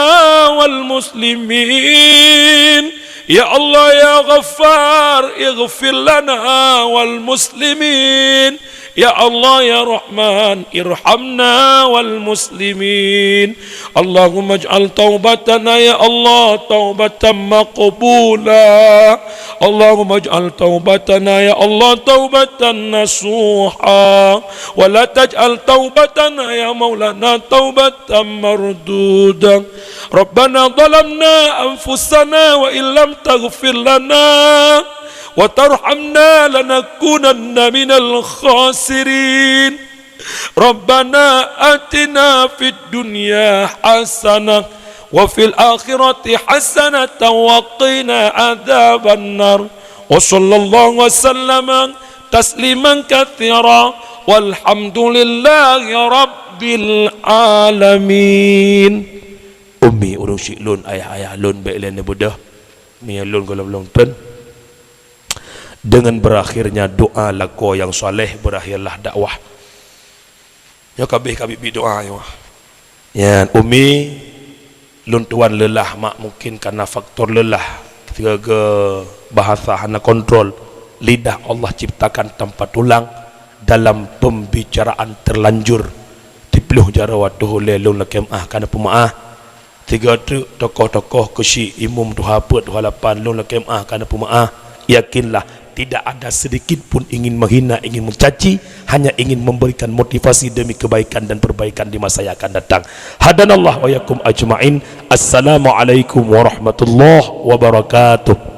wal muslimin. Ya Allah, ya Ghaffar, ighfir lana wal muslimin. Ya Allah, ya Rahman, irhamna wal muslimin. Allahumma ij'al taubatana, ya Allah, taubatan maqbula. Allahumma ij'al taubatana, ya Allah, taubatan nasuha. Wa la taj'al taubatana, ya Maulana, taubatan marduda. Rabbana zalamna anfusana wa illam taghfir lana wa tarhamna lanakunanna minal khasirin. Rabbana atina fid dunya hasanah wa fil akhirati hasanatan wa qina adzabannar. Wa sallallahu wa sallama tasliman katsira. Walhamdulillahi rabbil alamin. Umi, ureueng syik lôn, ayah-ayah lôn, bèk lé neubeudôh. Meunyoe lôn gohlom lôn treun. Dengan berakhirnya doa lakoe nyang saleh, berakhirlah dakwah. Nyoe ka abéh ka biet-biet doa nyoe. Nyan, Umi, lôn tuan leulah, mak, mungkin karena faktor leulah, sigoe bahasa hana kontrol, lidah Allah ciptakan tanpa tulang, dalam pembicaraan terlanjur, tiplôh jaroe ateueh ulèe lôn lakèe meu'ah ka neupeumaáh. Tiga treuk tokoh-tokoh keuchik, imum tuha peuet, tuha lapan, lôn lakèe meu'ah ka neupeumaáh. Yakinlah, tidak ada sedikit pun ingin menghina, ingin mencaci, hanya ingin memberikan motivasi demi kebaikan dan perbaikan di masa yang akan datang. Hadanallah wa iyyakum ajma'in. Assalamualaikum warahmatullahi wabarakatuh.